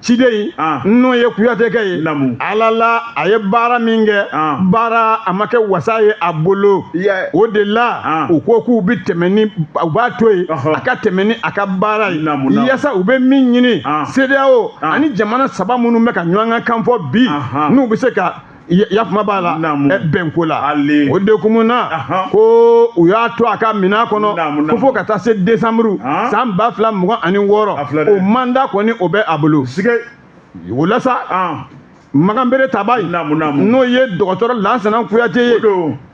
ciden in n'o ye Kuyatɛ kɛ ye, Ala la, a ye baara min kɛ, baara a ma kɛ wasa ye a bolo. O de la, u ko k'u bɛ tɛmɛ ni, u b'a to yen a ka tɛmɛ ni a ka baara ye, yaasa u bɛ min ɲini CEDEAO ani jamana saba minnu bɛ ka ɲɔgɔn ka kan fɔ bi, n'u bɛ se ka yakuma b'a la bɛnko la. O de kun na ko u y'a to a ka minɛn kɔnɔ ko fo ka taa se décembre san 2026, o mandat kɔni o bɛ a bolo. O la sa, Makan Bere Taba in, n'o ye dɔgɔtɔrɔ Lansana Kuyate ye,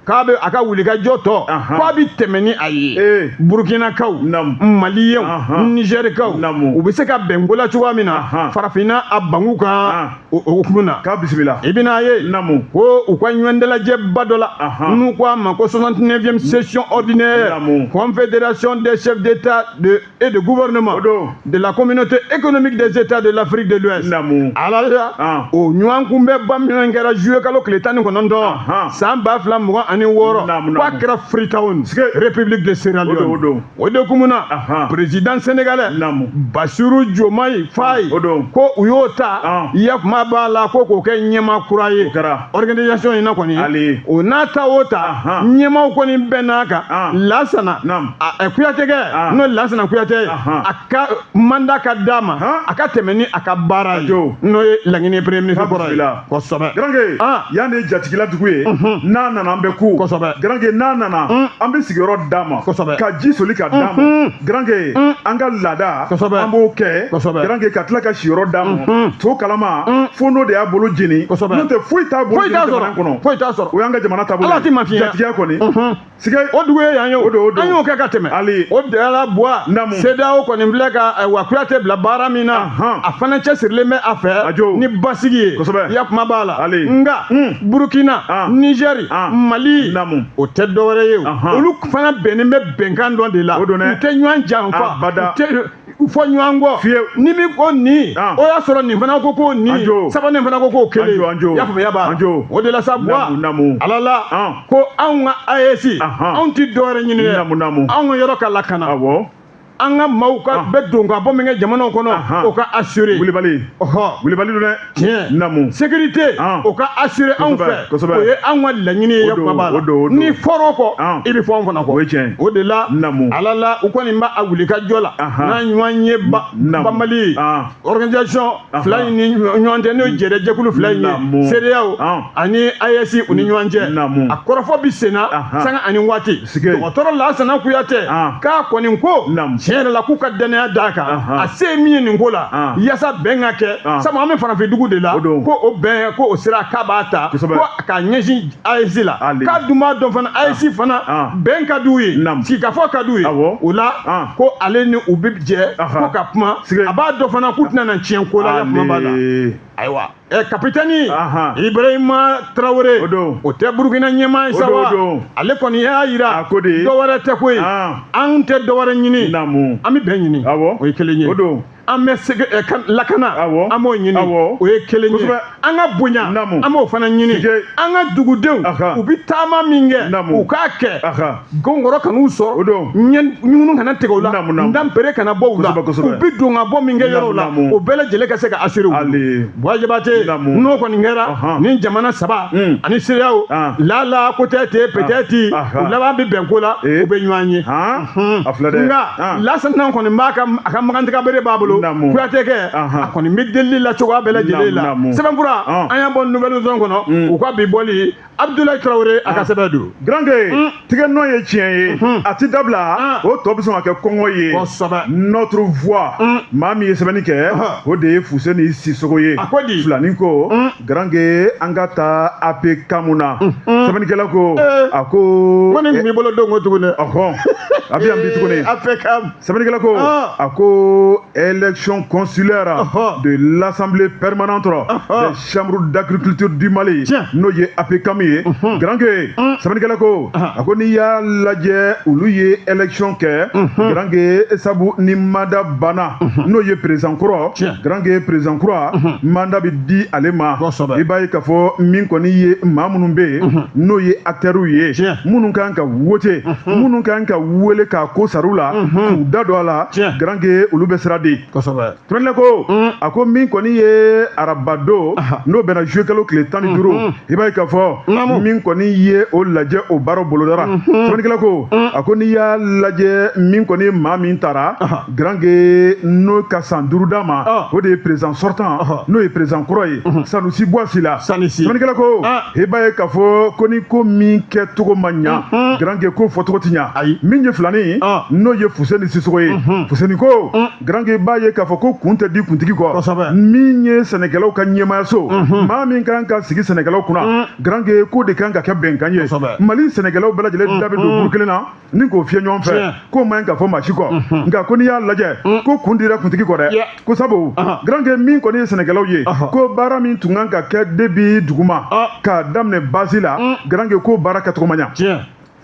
k'a bɛ a ka wulikajɔ tɔ, k'a bɛ tɛmɛ ni a ye, Burukinakaw, Maliyɛnw, Nizɛrikaw, u bɛ se ka bɛn ko la cogoya min na farafinna a bangu kan, o hukumu na. K'a bisimila. I bɛna ye ko u ka ɲɔgɔn dalajɛba dɔ la, n'u ko a ma ko 69e session ordinaire Confédération des chefs d'État et de gouvernement de la Communauté économique des États de l'Afrique de l'Ouest. Ala la, o ɲɔgɔn kunbɛnba min kɛra juillet kalo tile 19 san 2026, k'a kɛra Freetown, République de Sierra Leone. O de kun na, président sénégalais Bassirou Diomaye Faye, ko u y'o ta yakuma b'a la ko k'o kɛ ɲɛmaa kura ye organisation in na kɔni. O n'a ta o ta, ɲɛmaaw kɔni bɛn n'a kan, Lasana Kuyatɛ kɛ, n'o Lasana Kuyatɛ ye, a ka mandat ka d'a ma, a ka tɛmɛ ni a ka baara ye, n'o ye Laginɛ premier ministre kɔrɔ ye. Kosɛbɛ. Garanke, yan de ye jatigila dugu ye, n'a nana an bɛ ku. Kosɛbɛ. Garanke, n'a nana, an bɛ sigiyɔrɔ d'a ma. Kosɛbɛ. Ka ji soli ka d'a ma. Garanke, an ka laada. Kosɛbɛ. An b'o kɛ. Kosɛbɛ. Garanke, ka tila ka siyɔrɔ d'a ma. To kalama, fo n'o de y'a bolo jeni. Kosɛbɛ. N'o tɛ, foyi t'a bolo Foyi jeni t'a jamana sɔrɔ. kɔnɔ. Foyi t'a sɔrɔ. O y'an ka jamana taabolo. Ala ti mafiya. Jatigiya kɔni. Siga. O dugu ye yan ye. O don, o don. An y'o kɛ ka tɛmɛ. Ali. O de la Buwa. Naamu. CEDEAO kɔni filɛ ka, ayiwa, Kuyate bila baara min na, a fana cɛsirilen bɛ a fɛ Ajo. ni basigi ye. Kosɛbɛ. I ya kuma b'a la. Ali. Nka Burukina, Nizɛri, Mali, Naamu. o tɛ dɔwɛrɛ ye o. Olu fana bɛnnen bɛ bɛnkan dɔ de la. O don dɛ. U tɛ ɲɔgɔn janfa. Abada. U tɛ fɔ ɲɔgɔn kɔ. Fiyewu. Ni min ko nin, o y'a sɔrɔ nin fana ko ko nin, Anjo. sabanan fana ko k'o kelen. Anjo, anjo. I y'a faamuya b'a la. Anjo. O de la sa, Buwa, Naamu, naamu. Ala la ko anw ka AES, anw ti dɔwɛrɛ ɲini dɛ. Naamu, naamu. Anw ka yɔrɔ ka lakana. An ka maaw ka bɛ don ka bɔ min kɛ jamanaw kɔnɔ, o ka assurer. Wulibali. Wulibali don dɛ. Tiɲɛ. Naamu. Sécurité, o ka assurer anw fɛ. Kosɛbɛ. O ye anw ka laɲini ye. O don, kuma b'a la. o don, o don. Ni fɔr'o kɔ, i bɛ fɔ anw fana kɔ. O ye tiɲɛ ye. O de la, Naamu. Ala la, u kɔni b'a a wuli ka jɔ la n'a ɲɔgɔn ye ba banbali ye. Organisation fila in ni ɲɔgɔn cɛ, n'o ye jɛrɛjɛkulu fila in ye, CEDEAO ani AES, u ni ɲɔgɔn cɛ. Naamu. A kɔrɔfɔ bi sen na sanga ani waati. Dɔgɔtɔrɔ Lasana Kuyatɛ k'a kɔni ko tiɲɛ yɛrɛ la k'u ka dannaya d'a kan, a se ye min ye nin ko la, yaasa bɛn ka kɛ, sabu an bɛ farafin dugu de la, O don. ko o bɛn, ko o sira k'a b'a ta, Kosɛbɛ. ko k'a ɲɛsin AES la, Ali. k'a dun b'a dɔn fana AES fana bɛn ka d'u ye, sigikafɔ ka d'u ye. O la, ko ale ni u bɛ jɛ ko ka kuma. A b'a dɔn fana k'u tɛna na tiɲɛ ko la, ya kuma b'a la. Ale. Ayiwa, kapitɛni Ibrahima Traoré, O don. o tɛ Burukina ɲɛmaa ye O sa don, wa? o don. Ale kɔni y'a yira A ko de. dɔwɛrɛ tɛ koyi, anw tɛ dɔwɛrɛ ɲini, Naamu. an bɛ bɛn ɲini. O ye kelen ye. O don. An bɛ sege lakana, an b'o ɲini. O ye kelen ye. An ka bonya, Naamu. an b'o fana ɲini. Sige. An ka dugudenw, u bɛ taama min kɛ, Naamu. u k'a kɛ, gɔngɔrɔ kan'u sɔrɔ, O don. ɲɛ ŋunu kana tigɛ u la, Naamu, naamu. ndanpere kana bɔ u la, Kosɛbɛ, kosɛbɛ. u bɛ don ka bɔ min kɛ yɔrɔw la, Naamu, naamu. o bɛɛ lajɛlen ka se ka assurer u bolo. Ali. Buwa Jabate, Naamu. n'o kɔni kɛra, ni jamana saba ani CEDEAO, lala ko tɛ ten, peut-être u laban bɛ bɛn ko la, u bɛ ɲɔgɔn ye. A filɛ dɛ. Nka Lasana kɔni b'a ka, a ka magantigɛ bere b'a bolo. Naamu. Kuyate kɛ, a kɔni bɛ delili la cogoya bɛɛ lajɛlen la. Naamu, naamu. Sɛbɛnfura, an y'a bɔ Nouvelle Horizon kɔnɔ, u ka bi bɔli, Abdoulaye Traoré a ka sɛbɛn don. Garanke, tigɛ nɔ ye tiɲɛ ye, a ti dabila. O tɔ bɛ sɔn ka kɛ kɔngɔ ye. Notre Voix, maa min ye sɛbɛnni kɛ, o de ye Fuseni Sisogo ye. A ko di? Filanin ko, Garanke, an ka taa APCAM na. Sɛbɛnnikɛla ko, a ko Ko nin tun b'i bolo don ko tuguni dɛ. Ɔhɔn, a bɛ yan bi tuguni. APCAM. Sɛbɛnnikɛla ko, a ko élection consulaire de l'Assemblée permanente des chambres d'agriculture du Mali, Tiɲɛ. n'o ye APCAM ye. Garanke, sɛbɛnnikɛla ko, a ko n'i y'a lajɛ, olu ye élection kɛ, Garanke, sabu ni mandat banna, n'o ye président kɔrɔ, Tiɲɛ. Garanke, président kura, mandat bɛ di ale ma. Kosɛbɛ. I b'a ye k'a fɔ min kɔni ye maa minnu bɛ yen, n'o ye acteurs ye, Tiɲɛ. minnu kan ka wote, minnu kan ka wele k'a ko sar'u la, k'u da don a la, Tiɲɛ. Garanke, olu bɛ sira di. Kosɛbɛ. Tɛmɛnilɛ ko, a ko min kɔni ye arabado, n'o bɛnna juillet kalo tile 15, i b'a ye k'a fɔ Naamu. min kɔni ye o lajɛ, o baaraw bolodara. Sɛbɛnnikɛla ko, a ko n'i y'a lajɛ, min kɔni ye maa min taara, Garanke, n'o ka san 5 d'a ma, o de ye président sortant, n'o ye président kɔrɔ ye, Sanusi Buwasi la. Sanusi. Sɛbɛnnikɛla ko, i b'a ye k'a fɔ ko ni ko min kɛcogo ma ɲa, Garanke, ko fɔcogo ti ɲa. Ayi. Min ye filani, n'o ye Fuseni Sisogo ye, Fuseni ko, Garanke, b'a ye k'a fɔ ko kun tɛ di kuntigi kɔ. Kosɛbɛ. Min ye sɛnɛkɛlaw ka ɲɛmayaso, maa min kan ka sigi sɛnɛkɛlaw kunna, Garanke, ko de kan ka kɛ bɛnkan ye. Kosɛbɛ. Mali sɛnɛkɛlaw bɛɛ lajɛlen da bɛ don buru kelen na ni k'o fiyɛ ɲɔgɔn fɛ, Tiɲɛ. k'o man ɲi ka fɔ maa si kɔ. Nka ko n'i y'a lajɛ, ko kun dira kuntigi kɔ dɛ. Yeah. Ko sabu, Garanke, min kɔni ye sɛnɛkɛlaw ye, ko baara min tun kan ka kɛ debi duguma k'a daminɛ base la, Garanke, ko baara kɛcogo ma ɲa. Tiɲɛ.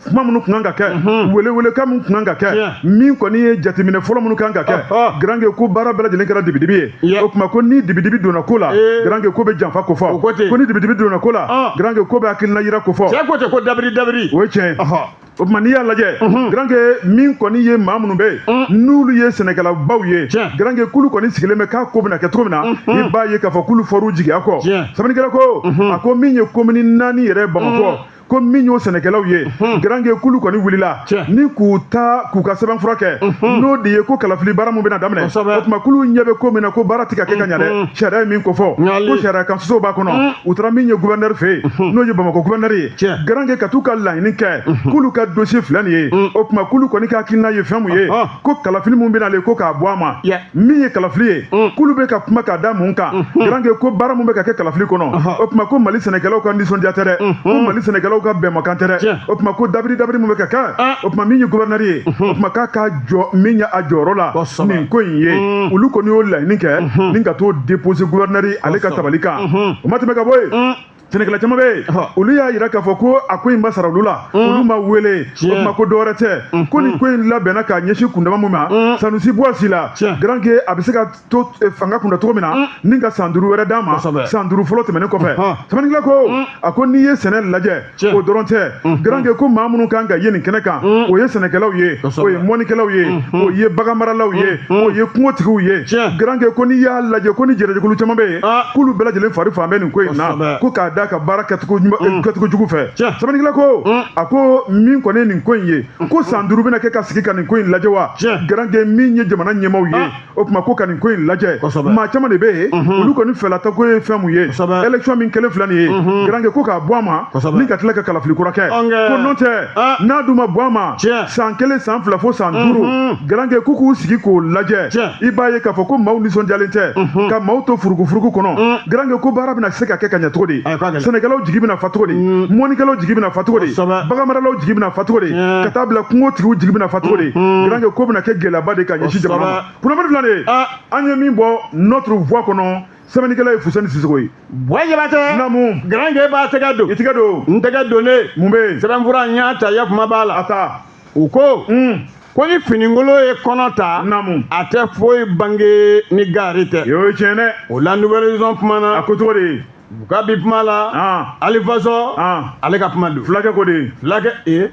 Kuma minnu kun kan ka kɛ, welewelekan min kun kan ka kɛ, Tiɲɛ. min kɔni ye jateminɛ fɔlɔ minnu kan ka kɛ, Ɔhɔ. Garanke, ko baara bɛɛ lajɛlen kɛra dibidibi ye. Yeah. O tuma ko ni dibidibi donna ko la, Ee. Garanke, ko bɛ janfa ko fɔ. O ko ten. Ko ni dibidibi donna ko la, Ah. Garanke, ko bɛ hakilina yira ko fɔ. Cɛ ko ten ko dabiri dabiri. O ye tiɲɛ ye. Ɔhɔ. O tuma n'i y'a lajɛ, Garanke, min kɔni ye maa minnu bɛ yen, n'olu ye sɛnɛkɛlabaw ye, Tiɲɛ. Garanke, k'olu kɔni sigilen bɛ k'a ko bɛna kɛ cogo min na, i b'a ye k'a fɔ k'olu fɔr'u jigiya kɔ. Tiɲɛ. Sɛbɛnnikɛla ko, a ko min ye komini 4 yɛrɛ Bamakɔ, Ko min y'o sɛnɛkɛlaw ye, Garange, k'olu kɔni wulila ni k'u ta k'u ka sɛbɛnfura kɛ, n'o de ye ko kalafili baara mun bɛna daminɛ, o tuma k'olu ɲɛ bɛ ko min na, ko baara tɛ ka kɛ ka ɲa dɛ. Sariya ye min ko fɔ, ko sariya kan sɔsɔ b'a kɔnɔ. U taara min ye gouverneur fɛ yen, n'o ye Bamakɔ gouverneur ye, Garange, ka t'u ka laɲini kɛ, k'olu ka dossier filɛ nin ye. O tuma k'olu kɔni ka hakilina ye fɛn mun ye, ko kalafili mun bɛna ale, ko k'a bɔ a ma. Min ye kalafili ye, k'olu bɛ ka kuma k'a da mun kan, Garange, ko baara mun bɛ ka kɛ kalafili kɔnɔ, o tuma ko Mali sɛnɛkɛlaw ka nisɔndiya tɛ dɛ, ko Mali sɛnɛkɛlaw ka bɛnmakan tɛ dɛ. O tuma ko dabiri dabiri mun bɛ ka kɛ, o tuma min ye gouverneur ye, o tuma k'a ka jɔ min ye a jɔyɔrɔ la nin ko in ye. Olu kɔni y'o laɲini kɛ ni ka t'o déposer gouverneur ale ka tabali kan. O ma tɛmɛ ka bɔ yen, sɛnɛkɛla caman bɛ yen, olu y'a yira k'a fɔ ko a ko in ma sara olu la, olu ma wele. O tuma ko dɔwɛrɛ tɛ, ko nin ko in labɛnna k'a ɲɛsin kundama mun ma, Sanusi Buwasi la, Garange, a bɛ se ka to fanga kunda cogo min na ni ka san 5 wɛrɛ d'a ma, san 5 fɔlɔ tɛmɛnen kɔfɛ. Sɛbɛnnikɛla ko, a ko n'i ye sɛnɛ lajɛ, o dɔrɔn tɛ, Garange, ko maa minnu kan ka ye nin kɛnɛ kan, o ye sɛnɛkɛlaw ye, o ye mɔnikɛlaw ye, o ye baganmaralaw ye, o ye kungotigiw ye. Garange, ko n'i y'a lajɛ, ko ni jɛrɛjɛkulu caman bɛ yen, k'olu bɛɛ lajɛlen fari fan bɛ nin ko in na, ko k'a da ka baara kɛcogo jugu fɛ. Sɛbɛnnikɛla ko, a ko min kɔni ye nin ko in ye, ko san 5 bɛna kɛ ka sigi ka nin ko in lajɛ wa? Garange, min ye jamana ɲɛmaaw ye, o tuma ko ka nin ko in lajɛ, maa caman de bɛ yen, olu kɔni fɛlata ko ye fɛn mun ye, élection min kɛlen filɛ nin ye, Garange, ko k'a bɔ a ma ni ka tila ka kalafili kura kɛ, ko n'o tɛ, n'a dun ma bɔ a ma, san 1, san 2 fo san 5, Garange, k'u k'u sigi k'o lajɛ, i b'a ye k'a fɔ ko maaw nisɔndiyalen tɛ ka maaw to furukufuruku kɔnɔ. Garange, ko baara bɛna se ka kɛ ka ɲɛ cogo di? Sɛnɛkɛlaw jigi bɛna fa cogo di? Mɔnikɛlaw jigi bɛna fa cogo di? Baganmaralaw jigi bɛna fa cogo di? Ka taa bila kungotigiw jigi bɛna fa cogo di? Garange, ko bɛna kɛ gɛlɛyaba de ka ɲɛsin jamana ma. Kunnafoni filɛ nin ye, an ye min bɔ Notre Voix kɔnɔ, sɛbɛnnikɛla ye Fuseni Sisoko ye. Buwa Jabatɛ. Naamu. Garange b'a tɛgɛ don. I tɛgɛ don. N tɛgɛ donnen. Mun bɛ yen? Sɛbɛnfura n y'a ta, yakuma b'a la. A ta. U ko ko ni finikolon ye kɔnɔ ta, a tɛ foyi bange ni gaari tɛ. O ye tiɲɛ dɛ. O la, Nouvel Horizon kumana. A ko cogo di? U ka bi kuma la, Alifaso, ale ka kuma don. Fulakɛ ko di? Fulakɛ ee,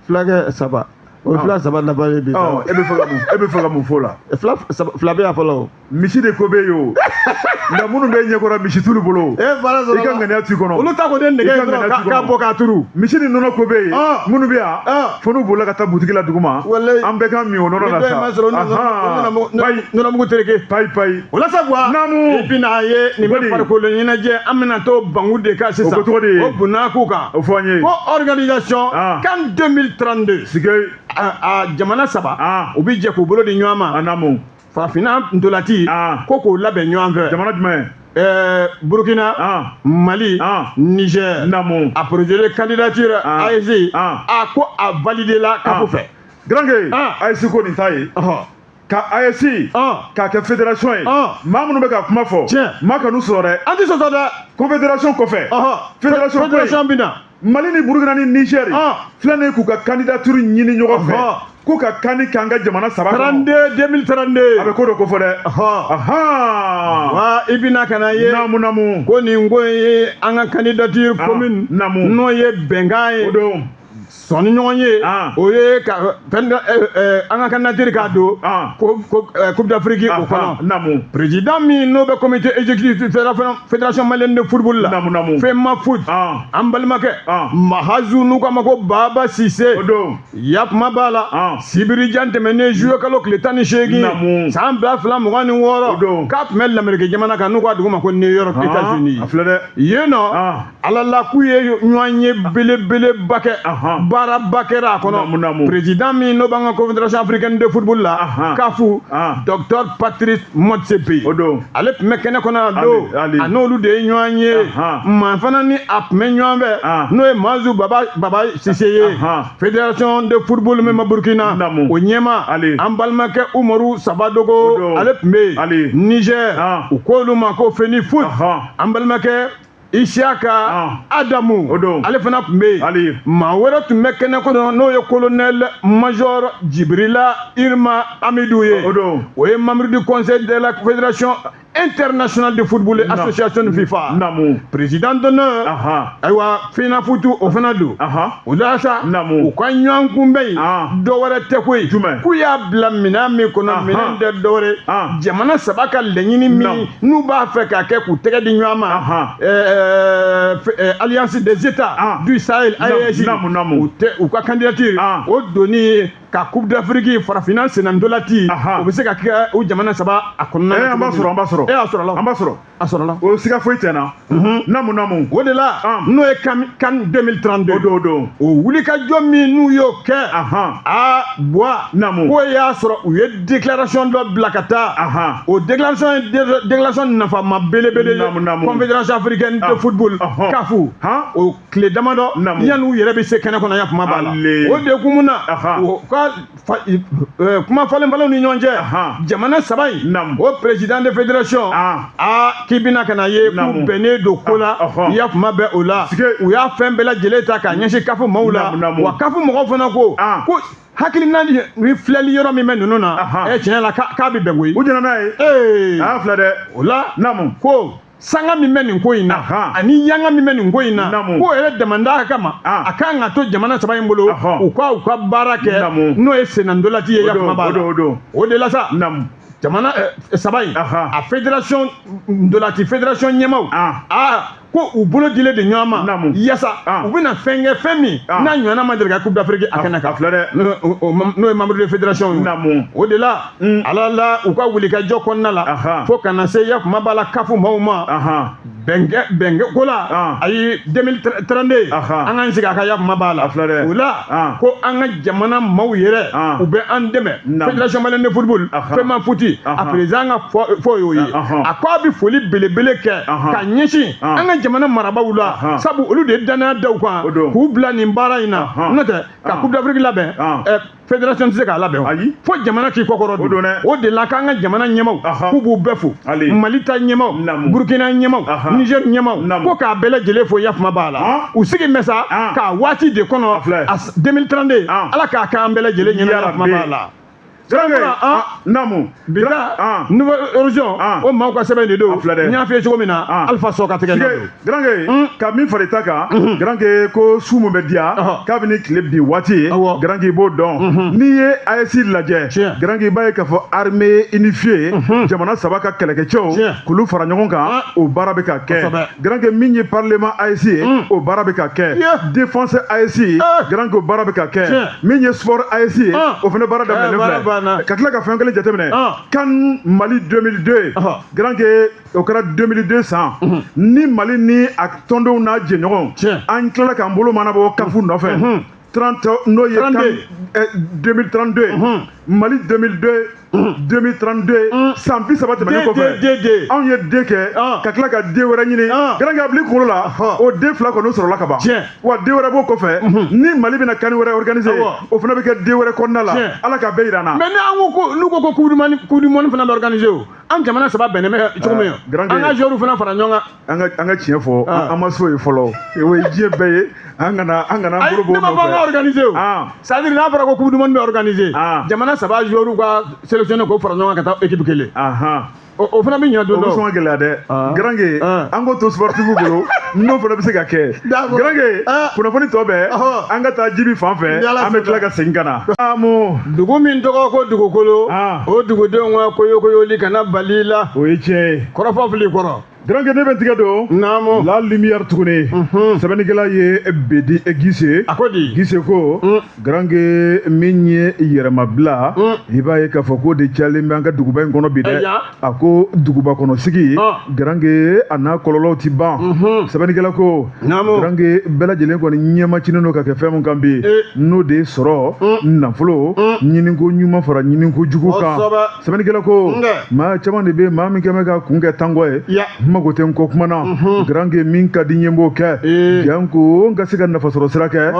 fulakɛ saba, o ye fila saba laban ye bi. E bɛ fɛ ka mun fɔ o la? Fila saba, fila bɛ yan fɔlɔ o. Misi de ko bɛ yen o, nka minnu bɛ ɲɛkɔrɔ, misi t'olu bolo. E baara sɔrɔ. I ka ŋaniya t'i kɔnɔ. Olu ta kɔni ye nɛgɛ ye dɔrɔn k'a bɔ k'a turu. Misi ni nɔnɔ ko bɛ yen, minnu bɛ yan, fo n'u bolila ka taa butigi la duguma. An bɛɛ ka min o nɔnɔ la sa. Nɔnɔmugu tereke. Payi payi. O la sa, Buwa. Naamu. I bɛna ye nin bɛ farikolo ɲɛnajɛ, an bɛna to bangu de kan sisan. O ko cogo di? O bunnaku kan. O fɔ an ye. Ko organisation CAN 2032. Sige. A jamana saba, u bɛ jɛ k'u bolo di ɲɔgɔn ma. Naamu. Farafinna ntolati, ko k'o labɛn ɲɔgɔn fɛ. Jamana jumɛn? Burkina, Mali, Niger. Naamu. A projet de candidature AES, a ko a validé la CAF fɛ. Garange, AES ko nin t'a ye. Ka AES k'a kɛ fédération ye, maa minnu bɛ ka kuma fɔ, maa kan'u sɔrɔ dɛ. An tɛ sɔsɔ dɛ. Confédération kɔfɛ, fédération. Fédération bɛ na. Mali ni Burukina ni Niger filɛ nin ye, k'u ka candidature ɲini ɲɔgɔn fɛ, ko ka kan ni k'an ka jamana saba kɔnɔ. 32 2032. A bɛ ko dɔ ko fɔ dɛ. Wa i bɛna ka na ye. Naamu naamu. Ko nin ko in ye an ka candidature commune. Naamu. N'o ye bɛnkan ye. O don. Sɔnni ɲɔgɔn ye. O ye ka an ka candidature k'a don Coupe d'Afrique o kɔnɔ. Naamu. Président min n'o bɛ comité exécutif fédération malienne de football la. Naamu naamu. FEMAFOOT. An balimakɛ. Mahazu, n'u k'a ma ko Baba Sise. O don. Yakuma b'a la. Sibirijan tɛmɛnen, juillet kalo tile 18. Naamu. San 2026. O don. K'a tun bɛ Lamɛriki jamana kan, n'u k'a dugu ma ko New York, États-Unis. A filɛ dɛ. Yen nɔ. Ala la k'u ye ɲɔgɔn ye belebeleba kɛ. Baaraba kɛra a kɔnɔ. Président min n'o b'an ka confédération africaine de football la, CAF, docteur Patrice Motsepe. O don. Ale tun bɛ kɛnɛ kɔnɔ a don. A n'olu de ye ɲɔgɔn ye. Maa fana ni a tun bɛ ɲɔgɔn fɛ, n'o ye Mazu Baba Sise ye. Fédération de football min bɛ Burkina. O ɲɛmaa. An balimakɛ Umaru Sabadogo, ale tun bɛ yen. Niger, u k'olu ma ko FENIFOOT. An balimakɛ Isiaka Adamu, ale fana tun bɛ yen. Maa wɛrɛ tun bɛ kɛnɛ kɔnɔ, n'o ye colonel major Jibrila Irma Amidou ye. O ye membre du conseil de la fédération Internationale de Football Association FIFA. Naamu. Président d'honneur. Ayiwa, FENAFOOT o fana don. O la sa, u ka ɲɔgɔn kunbɛn in, dɔ wɛrɛ tɛ koyi. Jumɛn? K'u y'a bila minɛn min kɔnɔ, minɛn tɛ dɔ wɛrɛ. Jamana saba ka laɲini min n'u b'a fɛ k'a kɛ k'u tɛgɛ di ɲɔgɔn ma. Alliance des États du Sahel, AES. Naamu, naamu. U tɛ u ka candidature o donni ka Coupe d'Afrique farafinna sennantolati, o bɛ se ka kɛ o jamana saba a kɔnɔna na. An b'a sɔrɔ, an b'a sɔrɔ. E y'a sɔrɔ la. An b'a sɔrɔ. A sɔrɔ la. O siga foyi tɛ n na. Naamu, naamu. O de la, n'o ye CAN 2032. O don, o don. O wulikajɔ min n'u y'o kɛ. Aa Buwa. Naamu. K'o y'a sɔrɔ u ye déclaration dɔ bila ka taa. O déclaration ye déclaration nafama belebele ye. Naamu, naamu. Confédération africaine de football, CAF. O tile damadɔ yanni u yɛrɛ bɛ se kɛnɛ kɔnɔ, ya kuma b'a la. O de hukumu na, o ka kuma falen falenw ni ɲɔgɔn cɛ, jamana saba in, o président de fédération, aa k'i bɛna ka na ye k'u bɛnnen don ko la, i ya kuma bɛɛ o la. U y'a fɛn bɛɛ lajɛlen ta k'a ɲɛsin CAF maaw la. Wa CAF mɔgɔw fana ko ko hakilina ni filɛli yɔrɔ min bɛ ninnu na, ɛ tiɲɛ la k'a bɛ bɛn koyi. U jɛna n'a ye. Ee, a y'a filɛ dɛ. O la, naamu, ko sanga min bɛ nin ko in na ani yanga min bɛ nin ko in na, k'o yɛrɛ damanda kama, a kan ka to jamana saba in bolo, u ka baara kɛ, n'o ye sennantolati ye, ya kuma b'a la. O de la sa, jamana saba in, a fédération ntolati fédération ɲɛmaaw, aa ko u bolo dilen de ɲɔgɔn ma yasa u bɛna fɛn kɛ, fɛn min n'a ɲɔgɔnna ma deli ka Coupe d'Afrique a kɛnɛ kan, n'o ye membre de fédération ye. O de la, ala la, u ka wulikajɔ kɔnɔna la, fo ka na se, ya kuma b'a la, CAF maaw ma bɛnkɛ ko la, ayi, 2032, an k'an sigi a ka, ya kuma b'a la. O la ko an ka jamana maaw yɛrɛ, u bɛ an dɛmɛ. Fédération malienne de football, FEMAFOOT, a président ka fɔ y'o ye. A ko a bɛ foli belebele kɛ ka ɲɛsin an ka jamana marabaaw la, sabu olu de ye danaya da u kan k'u bila nin baara in na. N'o tɛ, ka Coupe d'Afrique labɛn, fédération tɛ se k'a labɛn fo jamana k'i kɔkɔrɔ don. O de la k'an ka jamana ɲɛmaaw k'u b'u bɛɛ fo, Mali ta ɲɛmaaw, Burukina ɲɛmaaw, Niger ɲɛmaaw, ko k'a bɛɛ lajɛlen fo, ya kuma b'a la. U sigi bɛ sa k'a waati de kɔnɔ 2032, Ala k'a k'an bɛɛ lajɛlen ɲɛna, ya kuma b'a la. Naamu. Bita Nouvelle Horizon, o maaw ka sɛbɛn de don. N y'a f'i ye cogo min na, Alpha Sɔ ka tɛgɛ nɔ don. Garanke, ka min fara i ta kan, Garanke, ko su mun bɛ diya kabini tile bin waati ye, Garanke, i b'o dɔn. N'i ye AES lajɛ, Garanke, i b'a ye k'a fɔ armée unifiée, jamana saba ka kɛlɛkɛcɛw k'olu fara ɲɔgɔn kan, o baara bɛ ka kɛ. Garanke, min ye parlement AES ye, o baara bɛ ka kɛ. Défense AES, Garanke, o baara bɛ ka kɛ. Min ye sport AES ye, o fana baara daminɛlen filɛ. Ka tila ka fɛn kelen jateminɛ, CAN Mali 2002, Garanke, o kɛra 2002 san ni Mali ni a tɔndenw n'a jɛɲɔgɔnw, an tilala k'an bolo mana bɔ CAF nɔfɛ 30, n'o ye CAN 2032, Mali 2002 2032, san 30 tɛmɛnen kɔfɛ, anw ye den kɛ ka tila ka den wɛrɛ ɲini. Garanke, a bila i kunkolo la, o den fila kɔni sɔrɔla ka ban, wa den wɛrɛ b'o kɔfɛ. Ni Mali bɛna CAN wɛrɛ organiser, o fana bɛ kɛ den wɛrɛ kɔnɔna la. Ala k'a bɛɛ yira n na. Mais ni an ko ko n'u ko ko Coupe du monde fana bɛ organiser, o an jamana saba bɛnnen bɛ cogo min, an ka joueurs fana fara ɲɔgɔn kan. An ka tiɲɛ fɔ, an ma s'o ye fɔlɔ. O ye diɲɛ bɛɛ ye, an kana an bolo b'o nɔfɛ. Ne ma fɔ an ka organiser o, c'est à dire n'a fɔra ko Coupe du monde bɛ organiser, jamana saba joueurs ka sélectionné k'o fara ɲɔgɔn kan ka taa équipe kelen. O fana bɛ ɲɛ don dɔ. O bɛ sɔn ka gɛlɛya dɛ, Garanke. An k'o to sportif bolo, n'o fana bɛ se ka kɛ. Garanke, kunnafoni tɔ bɛɛ, an ka taa Jibi fan fɛ, an bɛ tila ka segin ka na. Dugu min tɔgɔ ko dugukolo, o dugudenw ka koyokoyoli kana bali la. O ye tiɲɛ ye. Kɔrɔfɔ fili kɔrɔ. Garanke, ne bɛ n tigɛ don. Naamu. La Lumière tuguni. Sɛbɛnnikɛla ye Bedi Gise. A ko di? Gise ko, Garanke, min ye yɛrɛmabila, i b'a ye k'a fɔ k'o de cayalen bɛ an ka duguba in kɔnɔ bi dɛ. A ko duguba kɔnɔ sigi, Garanke, a n'a kɔlɔlɔw ti ban. Sɛbɛnnikɛla ko, Garanke, bɛɛ lajɛlen kɔni ɲɛmacinen don ka kɛ fɛn min kan bi, n'o de ye sɔrɔ, nafolo, ɲiniko ɲuman fara ɲiniko jugu kan. Sɛbɛnnikɛla ko, maa caman de bɛ maa min kɛn bɛ ka kun kɛ tangɔ ye. N mago tɛ n kɔ kuma na, garanke, min ka di n ye, n b'o kɛ, janko n ka se ka nafa sɔrɔ sira kɛ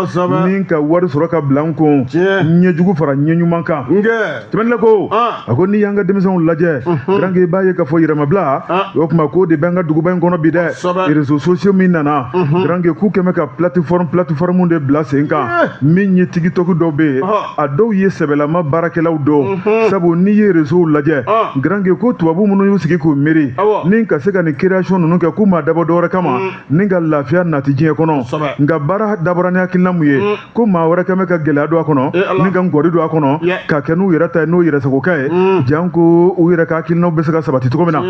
ni ka wari sɔrɔ ka bila n kun, ɲɛjugu fara ɲɛ ɲuman kan. Sɛbɛnnikɛla ko, a ko n'i y'an ka denmisɛnw lajɛ, garanke, i b'a ye k'a fɔ yɛrɛmabila, o tuma k'o de bɛ an ka duguba in kɔnɔ bi dɛ. Réseaux sociaux min nana, garanke, k'u kɛmɛ ka plateforme de bila sen kan. Min ye TikTok dɔw bɛ yen, a dɔw ye sɛbɛlama baarakɛlaw don, sabu n'i ye réseau lajɛ, garanke, ko tubabu minnu y'u sigi k'u miiri ni ka se ka nin création ninnu kɛ, k'u ma dabɔ dɔwɛrɛ kama ni ka lafiya nati diɲɛ kɔnɔ. Nka baara dabɔra ni hakilina mun ye, ko maa wɛrɛ kɛmɛ ka gɛlɛya don a kɔnɔ ni ka ngɔri don a kɔnɔ ka kɛ n'u yɛrɛ ta ye, n'o yɛrɛsagokɛ ye, janko u yɛrɛ ka hakilinaw bɛ se ka sabati cogo min na.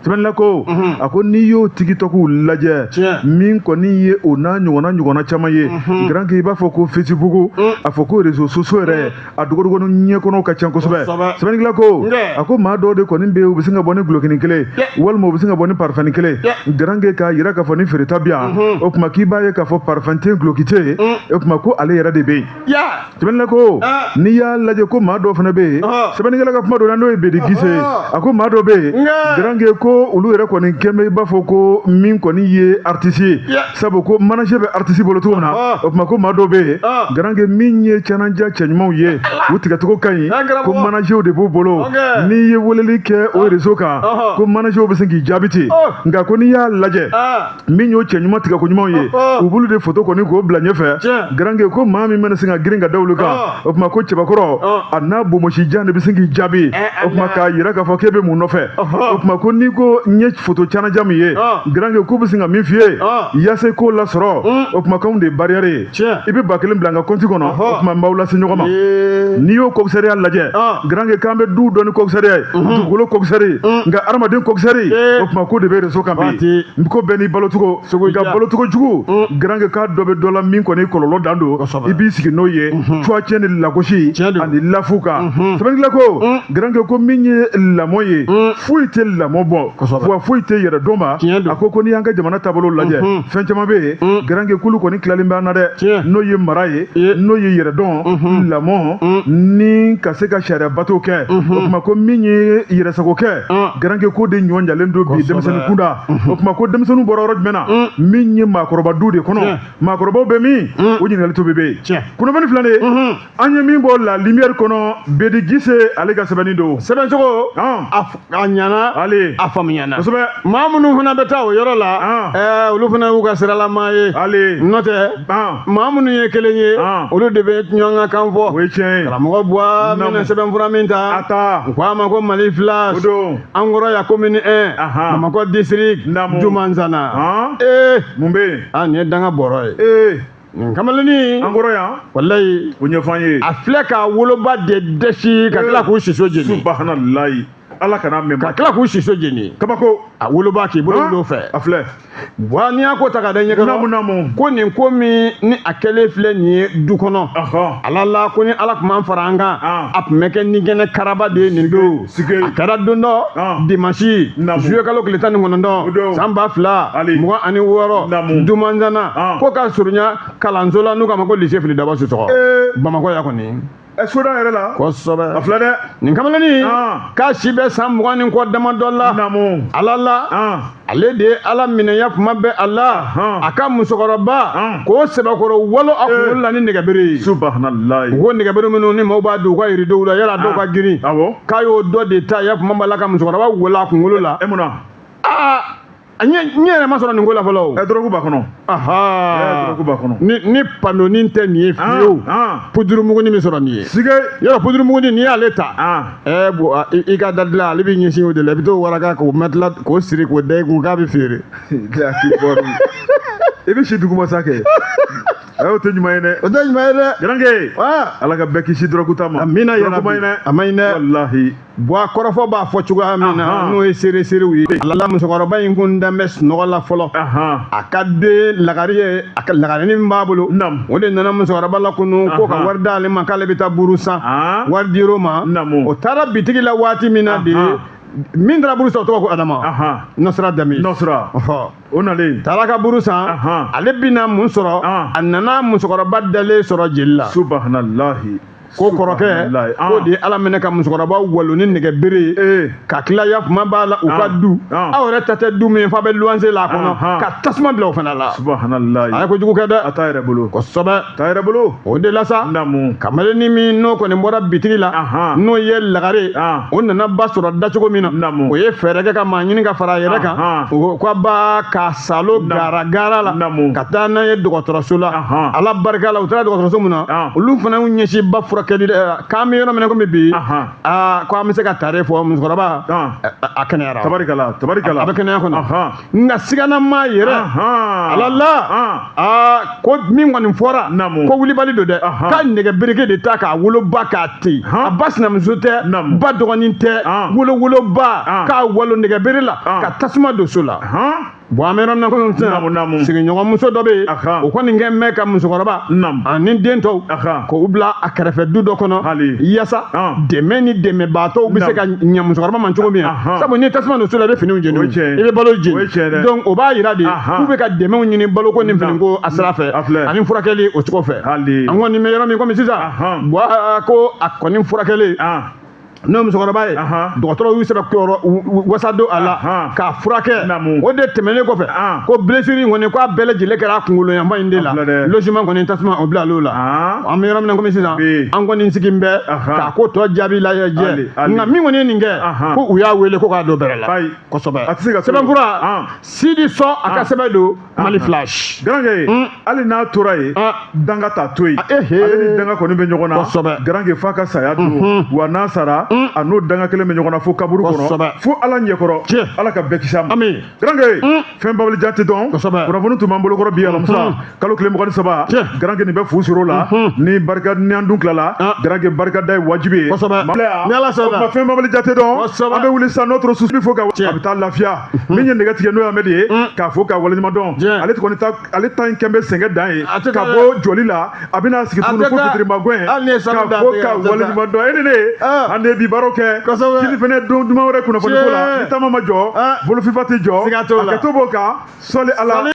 Sɛbɛnnikɛla ko, a ko n'i y'o TikTok lajɛ, min kɔni ye o n'a ɲɔgɔnna caman ye, garanke, i b'a fɔ ko Facebook, a fɔ ko réseaux sociaux yɛrɛ, a dogodogonin ɲɛ kɔnɔ ka ca kosɛbɛ. Sɛbɛnnikɛla ko, a ko maa dɔw de kɔni bɛ yen, u bɛ se ka bɔ ni gulɔkini kelen walima u bɛ se ka bɔ ni parfum kelen, garanke, k'a yira k'a fɔ ni feereta bɛ yan. O tuma k'i b'a ye k'a fɔ parfum tɛ yen, guloki tɛ yen, o tuma ko ale yɛrɛ de bɛ yen. Sɛbɛnnikɛla ko, n'i y'a lajɛ ko maa dɔw fana bɛ yen, sɛbɛnnikɛla ka kuma dɔ la, n'o ye Bedi Gise ye, a ko maa dɔw bɛ yen, garanke, ko olu yɛrɛ kɔni kɛn bɛ i b'a fɔ ko min kɔni ye artiste ye, sabu ko manager bɛ artiste bolo cogo min na, o tuma ko maa dɔw bɛ yen, garanke, min ye cɛnanja cɛ ɲumanw ye, u tigɛcogo ka ɲi, ko managerw de b'u bolo. N'i ye weleli kɛ o réseau kan, ko managerw bɛ se k'i jaabi ten. Nka ko n'i y'a lajɛ, min y'o cɛ ɲuman tigɛko ɲumanw ye, u b'olu de photo kɔni k'o bila ɲɛfɛ, garanke, ko maa min mana se ka girin ka da olu kan, o tuma ko cɛbakɔrɔ a n'a bonbonsijan de bɛ se k'i jaabi, o tuma k'a yira k'a fɔ k'e bɛ mun nɔfɛ. O tuma ko n'i ko n ye photo canaja min ye, garanke, k'u bɛ se ka min f'i ye yaasa i k'o lasɔrɔ, o tuma k'anw de ye barrière ye, i bɛ 1000 bila n ka compte kɔnɔ, o tuma n b'aw lase ɲɔgɔn ma. N'i y'o commissariat lajɛ, garanke, k'an bɛ du dɔn ni commissariat ye, dugukolo commissariat, nka hadamaden commissariat, o tuma k'o de bɛ réseau kan bi. Ko bɛɛ n'i balocogo, nka balocogo jugu, garanke, k'a dɔ bɛ dɔ la min kɔni kɔlɔlɔ dan don, i b'i sigi n'o ye, cuwa tiɲɛ ni lagosi ani lafu kan. Sɛbɛnnikɛla ko, garanke, ko min ye lamɔ ye, foyi tɛ lamɔ bɔ, wa foyi tɛ yɛrɛ dɔn ma. A ko n'i y'an ka jamana taabolo lajɛ, fɛn caman bɛ yen, garanke, k'olu kɔni tilalen bɛ an na dɛ, n'o ye mara ye, n'o ye yɛrɛ dɔn, lamɔ ni ka se ka sariya bato kɛ. O tuma ko min ye yɛrɛsago kɛ, garanke, k'o de ɲɔ jalen don bi denmisɛnnin kunda. O tuma ko denmisɛnninw bɔra yɔrɔ jumɛn na? Min ye maakɔrɔba du de kɔnɔ, maakɔrɔbaw bɛ min, o ɲininkali to bɛ yen. Kunnafoni filɛ nin ye, an ye min bɔ La Lumière kɔnɔ, Bedi Gise ale ka sɛbɛnni don. Sɛbɛncogo a ɲana, a faamuyana. Kosɛbɛ. Maa minnu fana bɛ taa o yɔrɔ la, olu fana y'u ka siralamaa ye. N'o tɛ, maa minnu ye kelen ye, olu de bɛ ɲɔgɔn kan fɔ. O ye tiɲɛ ye. Karamɔgɔ Buwa, n bɛna sɛbɛnfura min ta, a ta, u ko a ma ko Mali Flash. O don. An kɔrɔ yan, commune 1, Bamakɔ district, Jumanzana. Mun bɛ yen? Nin ye danga bɔrɔ ye. Nin kamalennin. An kɔrɔ yan. Walayi. O ɲɛfɔ an ye. A filɛ k'a woloba de dɛsi ka tila k'u siso jeni. Subahanallahi, Ala kana mɛn. Ka tila k'u siso jeni. Kabako. A woloba k'i bolo don fɛ. A filɛ. Wa n'i y'a ko ta k'a da ɲɛ kɔrɔ. Naamu. Ko nin ko min ni a kɛlen filɛ nin ye du kɔnɔ. Ala la, ko ni Ala tun m'an fara an kan, a tun bɛ kɛ ni kɛnɛ karaba de ye nin don. A kɛra don dɔ dimanche, juillet kalo tile 19, san 2026, Dumanzana, ko ka surunya kalanso la n'u k'a ma ko lycée Fili Daba Sisɔkɔ. Bamakɔ yan kɔni. Soda yɛrɛ la. Kosɛbɛ. A filɛ dɛ. Nin kamalennin, k'a si bɛ san 20 ni kɔ damadɔ la. Naamu. Ala la, ale de ye Ala minɛya kuma bɛɛ a la. A ka musokɔrɔba k'o sɛbɛkɔrɔ walo a kunkolo la ni nɛgɛbere ye. Subahanallahi. U ko nɛgɛbere minnu ni maaw b'a don u ka yiridenw la, yala dɔw ka girin. Awɔ. K'a y'o dɔ de ta ya kuma b'a la ka musokɔrɔba wolo a kunkolo la. E mun na? N yɛrɛ ma sɔrɔ nin ko la fɔlɔ o. Dɔrɔgu b'a kɔnɔ. Dɔrɔgu b'a kɔnɔ. Ni pandonin tɛ nin ye fiyewu. Pudurumuguni min sɔrɔ nin ye. Sige. Yɔrɔ pudurumuguni, n'i y'ale ta. Bon, i ka da dilan, ale b'i ɲɛsin o de la, i bɛ t'o waraka k'o matelas k'o siri k'o da i kun k'a bɛ feere. I bɛ si duguma sa kɛ. O tɛ ɲuman ye dɛ. O tɛ ɲuman ye dɛ. Garanke. Ala ka bɛɛ kisi dɔrɔgu ta ma. Amina yarabi. Dɔrɔgu ma ɲi dɛ. A ma ɲi dɛ. Walahi. Buwa, kɔrɔfɔ b'a fɔ cogoya min na, n'o ye seere seerew ye. Ala, musokɔrɔba in kun dan bɛ sunɔgɔ la fɔlɔ. A ka den lagari ye, a ka lagarini min b'a bolo, o de nana musokɔrɔba la kunun ko ka wari d'ale ma k'ale bɛ taa buru san. Wari dir'o ma. O taara bitigi la waati min na de, min taara buru san, o tɔgɔ ko Adama. Nɔsira Dami. Nɔsira. O nalen. Taara ka buru san. Ale bɛna mun sɔrɔ? A nana musokɔrɔba dalen sɔrɔ jeli la. Subahanallahi. Ko kɔrɔkɛ k'o de ye Ala minɛ ka musokɔrɔba walo ni nɛgɛ bere ye, ka tila yafuma b'a la u ka du, aw yɛrɛ ta tɛ du min f'a bɛ luwanse la a kɔnɔ, ka tasuma bila o fana la. Subhanallah. A ye kojugu kɛ dɛ. A t'a yɛrɛ bolo. Kosɛbɛ. T'a yɛrɛ bolo. O de la sa, kamalennin min n'o kɔni bɔra bitigi la, n'o ye lagare, o nana ba sɔrɔ dacogo min na, o ye fɛɛrɛ kɛ ka maa ɲini ka fara a yɛrɛ kan, o ko ba ka salo gara gara la ka taa n'a ye dɔgɔtɔrɔso la. Ala barika la, u taara dɔgɔtɔrɔso min na, olu fana y'u ɲɛsin ba furakɛli k'an bɛ yɔrɔ min na komi bi, aa, ko an bɛ se ka tare fɔ musokɔrɔba a kɛnɛyara. Tabarikala, tabarikala. A bɛ kɛnɛya kɔnɔ, nka sigana maa yɛrɛ ala la, aa, ko min kɔni fɔra ko wulibali don dɛ, k'a nɛgɛ bereke de ta k'a woloba k'a ten, a ba sinamuso tɛ, ba dɔgɔnin tɛ, wolowoloba k'a walo nɛgɛ bere la ka tasuma don so la. Bon, an bɛ yɔrɔ min na komi sisan, sigiɲɔgɔnmuso dɔ bɛ yen, o kɔni kɛ mɛn ka musokɔrɔba ani den tɔw k'u bila a kɛrɛfɛ du dɔ kɔnɔ, yaasa dɛmɛ ni dɛmɛbaatɔw bɛ se ka ɲɛ musokɔrɔba ma cogo min na. Sabu ni tasuma don so la, i bɛ finiw jeni, i bɛ balo jeni. Donc o b'a yira de k'u bɛ ka dɛmɛw ɲini baloko ni finiko a sira fɛ ani furakɛli o cogo fɛ. An kɔni bɛ yɔrɔ min komi sisan, bon, ko a kɔni furakɛli n'o musokɔrɔba ye, dɔgɔtɔrɔw y'u sɛbɛ kɔrɔ wasa don a la k'a furakɛ. O de tɛmɛnen kɔfɛ, ko blessure in kɔni, k'a bɛɛ lajɛlen kɛra a kunkolo yanfan in de la. Logement kɔni tasuma o bila l'o la. An bɛ yɔrɔ min na komi sisan, an kɔni sigi bɛ k'a ko tɔ jaabi lajɛ, nka min kɔni ye nin kɛ, ko u y'a wele ko k'a don bɛrɛ la. Kosɛbɛ. Sɛbɛnfura Sidi Sɔ a ka sɛbɛn don Mali Flash. Garankɛ, hali n'a tora yen, danga t'a to yen. Ale ni danga kɔni bɛ ɲɔgɔn na. Garankɛ, f'a ka saya don wa, n'a sara, a n'o danga kelen bɛ ɲɔgɔn na fo kaburu kɔnɔ, fo Ala ɲɛkɔrɔ. Ala ka bɛɛ kisi a ma. Garankɛ, fɛn babilijan tɛ dɔn. Kunnafoni tun b'an bolokɔrɔ bi alamisa kalo tile 23. Garankɛ, nin bɛ fu sɔrɔ o la ni barika ni an dun tilala. Garankɛ, barika da ye wajibi ye. Ni Ala sɔnna. Fɛn babilijan tɛ dɔn. An bɛ wuli sisan, notre souci fo ka a bɛ taa lafiya. Min ye nɛgɛ tigɛ, n'o ye Amedi ye, k'a fɔ k'a waleɲuman dɔn. Ale kɔni ta, ale ta in kɛn bɛ sɛgɛn dan ye ka bɔ jɔli la, a bɛna sigi tuguni fo fitirimagoin, k'a fɔ k'a waleɲuman dɔn. E ni ne, an de bi baro kɛ sini fɛnɛ don duman wɛrɛ kunnafoni ko la. Ni taama ma jɔ, bolofifa tɛ jɔ. A kɛto b'o kan sɔli Ala.